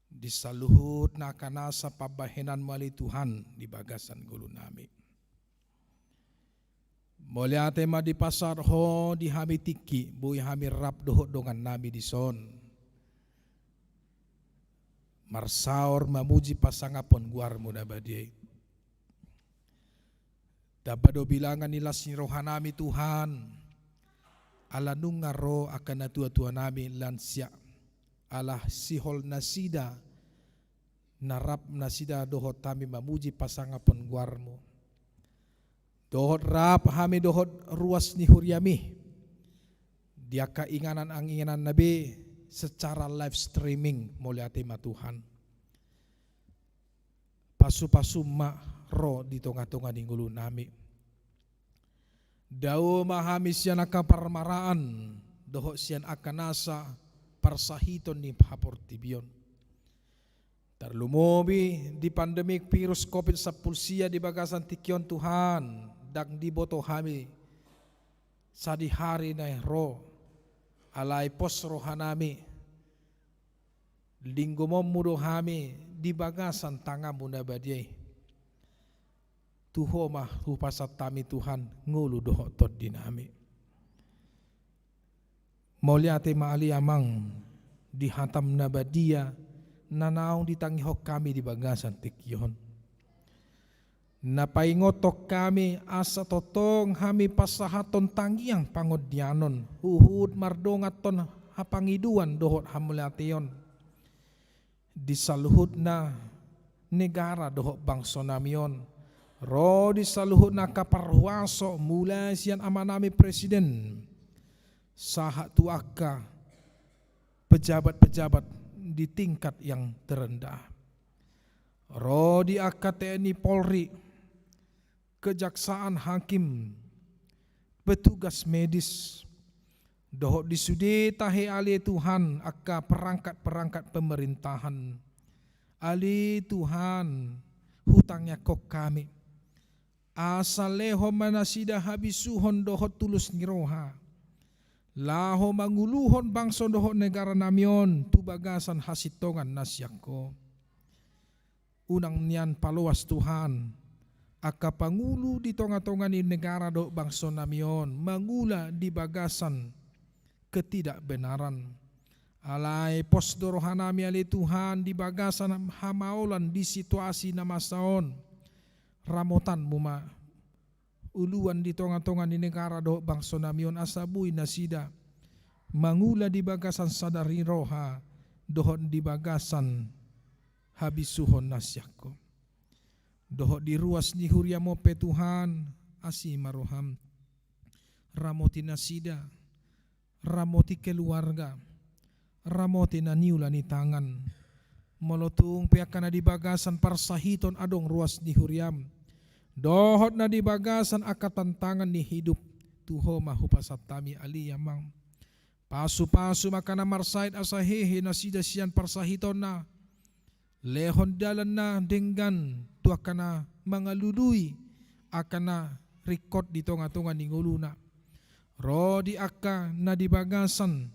di saluhut na angka nasa pambahenanmu ale Tuhan di bagasan ngolunami. Mauliate ma dipasahat Ho di hami tingki, boi hami rap dohot dongannami dison. Marsaor mamuji pasangapon goarmu na badia i. Tamba do bilangan ni las ni rohanami Tuhan, ala nunga ro angka natuatuanami lansia, ala sihol nasida, na rap nasida dohot hami mamuji pasangapon goarmu. Dohot rap hami dohot ruas ni huriami, di angka inganan-ingananna be secara live streaming, mauliate ma Tuhan. Pasupasum ma ro di tongatonga ni ngolunami. Dao ma hami sian angka parmaraan, dohot sian angka nasa parsahiton ni haportibion. Tarlumobi di pandemi virus covid sampulu sia di bagasan tingki on Tuhan, ndang diboto hami sadihari na ro, alai pos rohanami, linggomonmu do hami di bagasan tanganmu na badia i. Tu Ho ma hupasahat hami Tuhan, ngolu dohot tondinami. Mauliate ma ale Amang, di hatam na badia, na naung ditangihon hami di bagasan tingki on. Na paingothon hami asa tongtong hami pasahathon tangiang pangondianon, huhut mardonganhon hapangidoan dohot hamauliateon. Di saluhutna negara dohot bangsonami on, ro di saluhutna angka parhuaso mulai sian amanami presiden, sahat tu angka pejabat-pejabat di tingkat yang terendah. Ro di angka T N I Polri, kejaksaan, hakim, petugas medis, dohot di sude tahe ale Tuhan angka perangkat-perangkat pemerintahan. Ale Tuhan, hutangiangkon hami. Asa lehon ma nasida habisuhon dohot tulus ni roha. Laho manguluhon bangso dohot negaranami on tu bagasan hasintongan na sian Ho. Unang nian paloas Tuhan, angka pangulu di tongatonga ni negara dohot bangsonami on, mangula di bagasan ketidakbenaran. Alai pos do rohanami ale Tuhan di bagasan hamaolan di situasi na masa on. Ramotanmu ma uluan di tongatonga ni negara dohot bangsonami on asa boi nasida mangula di bagasan sadar ni roha dohot di bagasan habisuhon na sian Ho. Dohot di ruas ni huriam on pe Tuhan, asi ma roham. Ramoti nasida, ramoti keluarga, ramoti na niula ni tangan. Molo tung pe angka na di bagasan parsahiton adong ruas ni huriam, dohot na di bagasan angka tantangan ni hidup, tu Ho ma hupasahat hami, ale Amang. Pasu-pasu ma angka na marsahit asa hehe nasida sian parsahitonna. Lehon dalan na denggan tu angka na mangalului angka na ringkot di tonga-tonga ni ngoluna. Ro di angka na di bagasan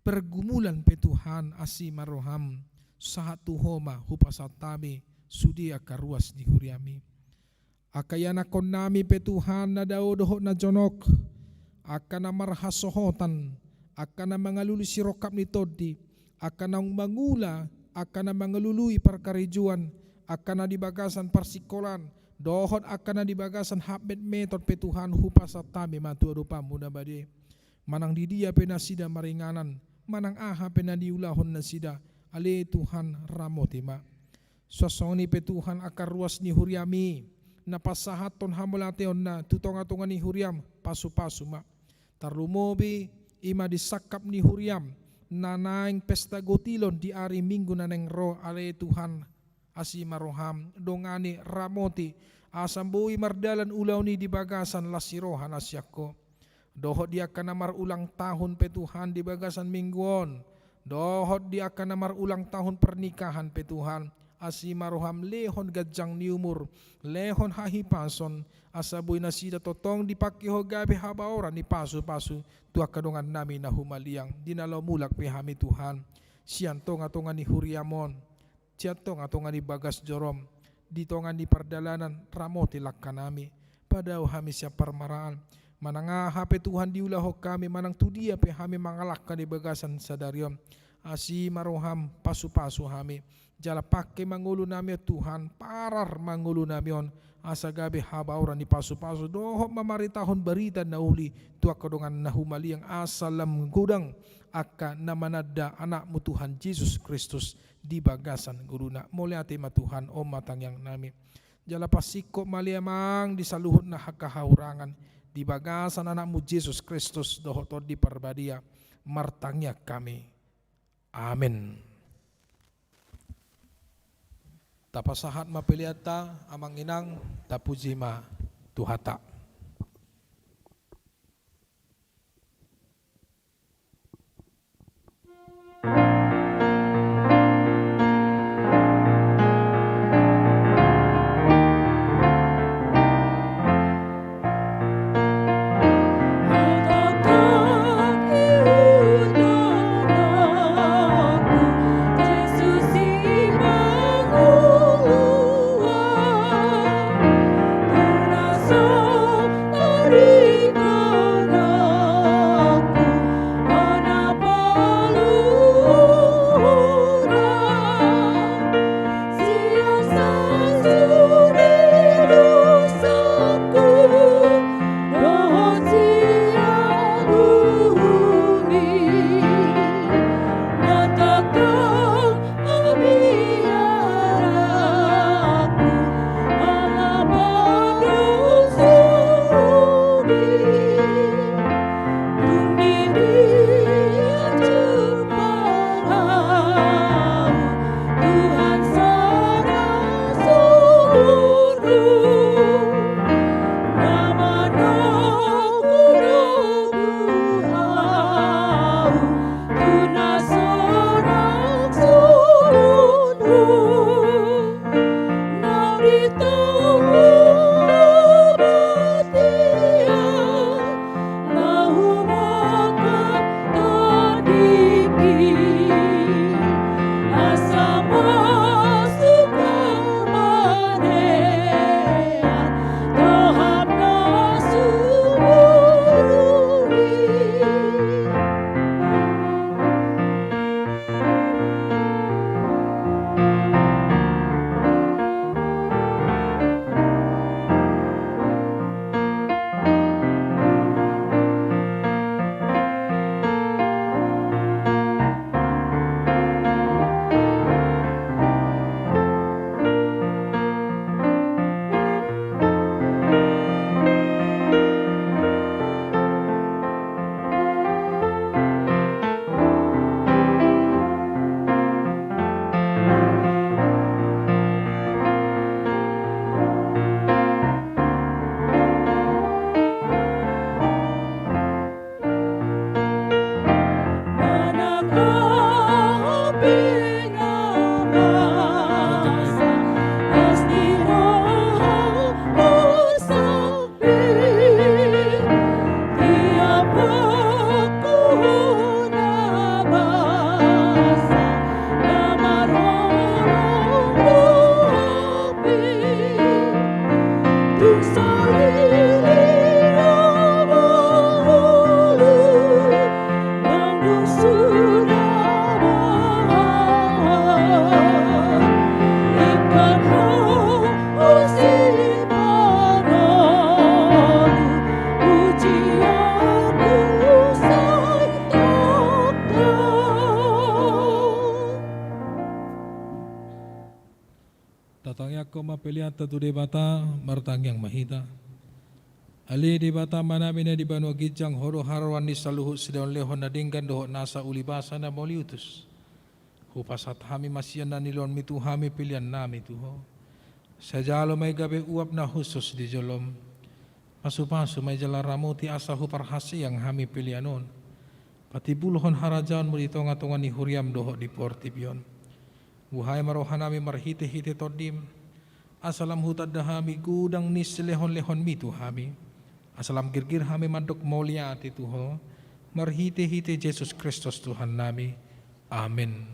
pergumulan pe Tuhan, asi ma roham, sahat tu Ho ma hupasahat hami sude angka ruas ni huriami. Angka ianakkonnami pe Tuhan na dao dohot na jonok, angka na marhasohotan, angka na mangalului sirongkap ni tondi, angka naung mangula, angka na mangalului parkarejoan, angka na di bagasan parsingkolaan, dohot angka na di bagasan hapmetmeton pe Tuhan, hupasahat hami ma tu adopanmu na badia. Manang di dia pe nasida maringanan, manang aha pe na niulahon nasida, ale Tuhan, ramoti ma. Suang songon i pe Tuhan angka ruas ni huriami, na pasahathon hamauliateonna tu tonga-tonga ni huriam, pasu-pasu ma. Tarlumobi i ma di sangkap ni huriam, na naeng pesta gotilon di ari Minggu na naeng ro, ale Tuhan, asi ma roham, dongani, ramoti, asa boi mardalan ulaon i di bagasan las ni roha na sian Ho. Dohot di angka na marulang tahun pe Tuhan di bagasan Minggu on, dohot di angka na marulang tahun pernikahan pe Tuhan, asi ma roham, lehon ganjang ni umur, lehon hahipason, asa boi nasida tongtong dipangke Ho gabe habaoran ni pasu-pasu tu angka dongannami na humaliang. Di na laho mulak pe hami Tuhan, sian tonga-tonga ni huriam on, sian tonga-tonga ni bagas jorom, di tonga ni pardalanan, ramoti langkanami, padao hami sian parmaraan, manang aha pe Tuhan diulahon hami, manang tu dia pe hami mangalangka di bagasan sadari on, asi ma roham, pasu-pasu hami, jala pangke ma ngolunami on Tuhan, parar ma ngolunami on, asa gabe habaoran ni pasu-pasu, dohot mamaritahon barita na uli tu angka dongan na humaliang, asa lam godang angka na mananda Anakmu Tuhan Jesus Kristus di bagasan ngoluna. Mauliate ma Tuhan, on ma tangiangnami. Jala pasingkop ma ale Amang di saluhutna angka hahurangan, di bagasan Anakmu Jesus Kristus dohot Tondi Parbadia martangiang hami. Amen. Tapasahat ma peleanta, Amang Inang, tapuji ma Tuhanta. Tatangiangkon ma peleanta tu Debata. Martangiang ma hita. Ale Debata Amanami na di banua ginjang, Ho do haroroan ni saluhut silehonlehon na denggan dohot nasa ulibasa na mauliutus. Hupasahat hami ma sian na nilehonMi tu hami peleannami tu Ho. Sai jalo ma i gabe uap na hushus di jolom. Pasupasu ma i jala ramoti asa huparhaseang hami pelean on patimbulhon harajaonMu di tongatonga ni huriaM dohot di portibi on. Buhai ma rohanami marhitehite TondiM, asa lam hutanda hami godang ni silehonlehonMi tu hami, asa lam girgir hami mandok mauliate tu Ho, marhitehite Jesus Kristus Tuhannami. Amen.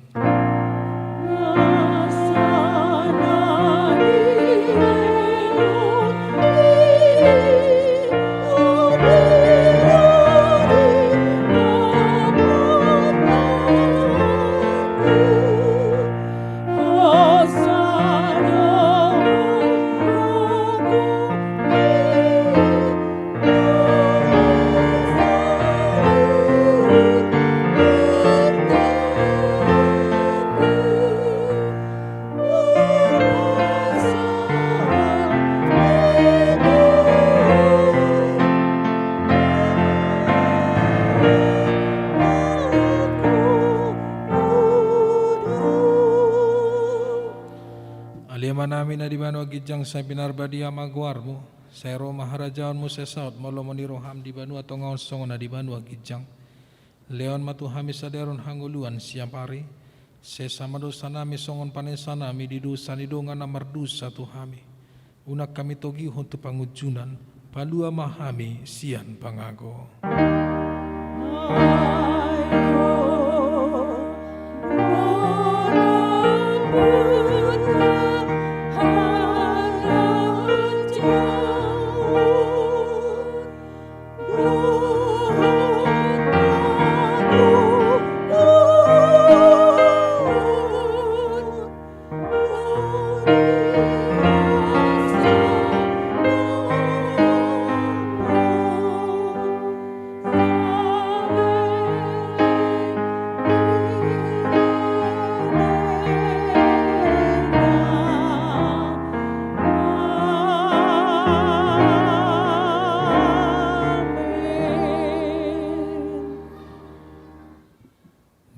Ale Amanami na di banua ginjang, sai pinarbadia ma goarMu, sai ro ma harajaonMu, sai saut ma lomo ni rohaM di banua tonga on songon na di banua ginjang. Lehon ma tu hami sadari on hangoluan siapari, sesa ma dosanami songon panesanami di dosa ni dongan na mardosa tu hami. Unang hami togihon tu pangunjunan, palua ma hami sian pangago.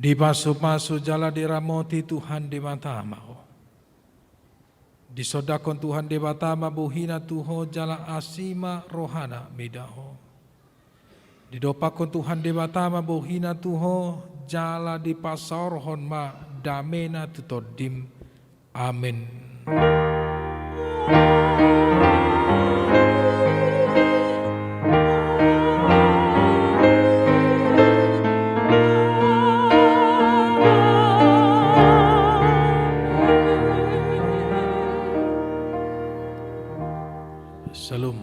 Dipasupasu jala diramoti Tuhan Debata ma ho. Disondangkon Tuhan Debata ma bohiNa tu ho jala asi ma rohaNa mida ho. Didompakkon Tuhan Debata ma bohiNa tu ho jala dipasaorhon ma dameNa tu tondim. Amen. Syalom.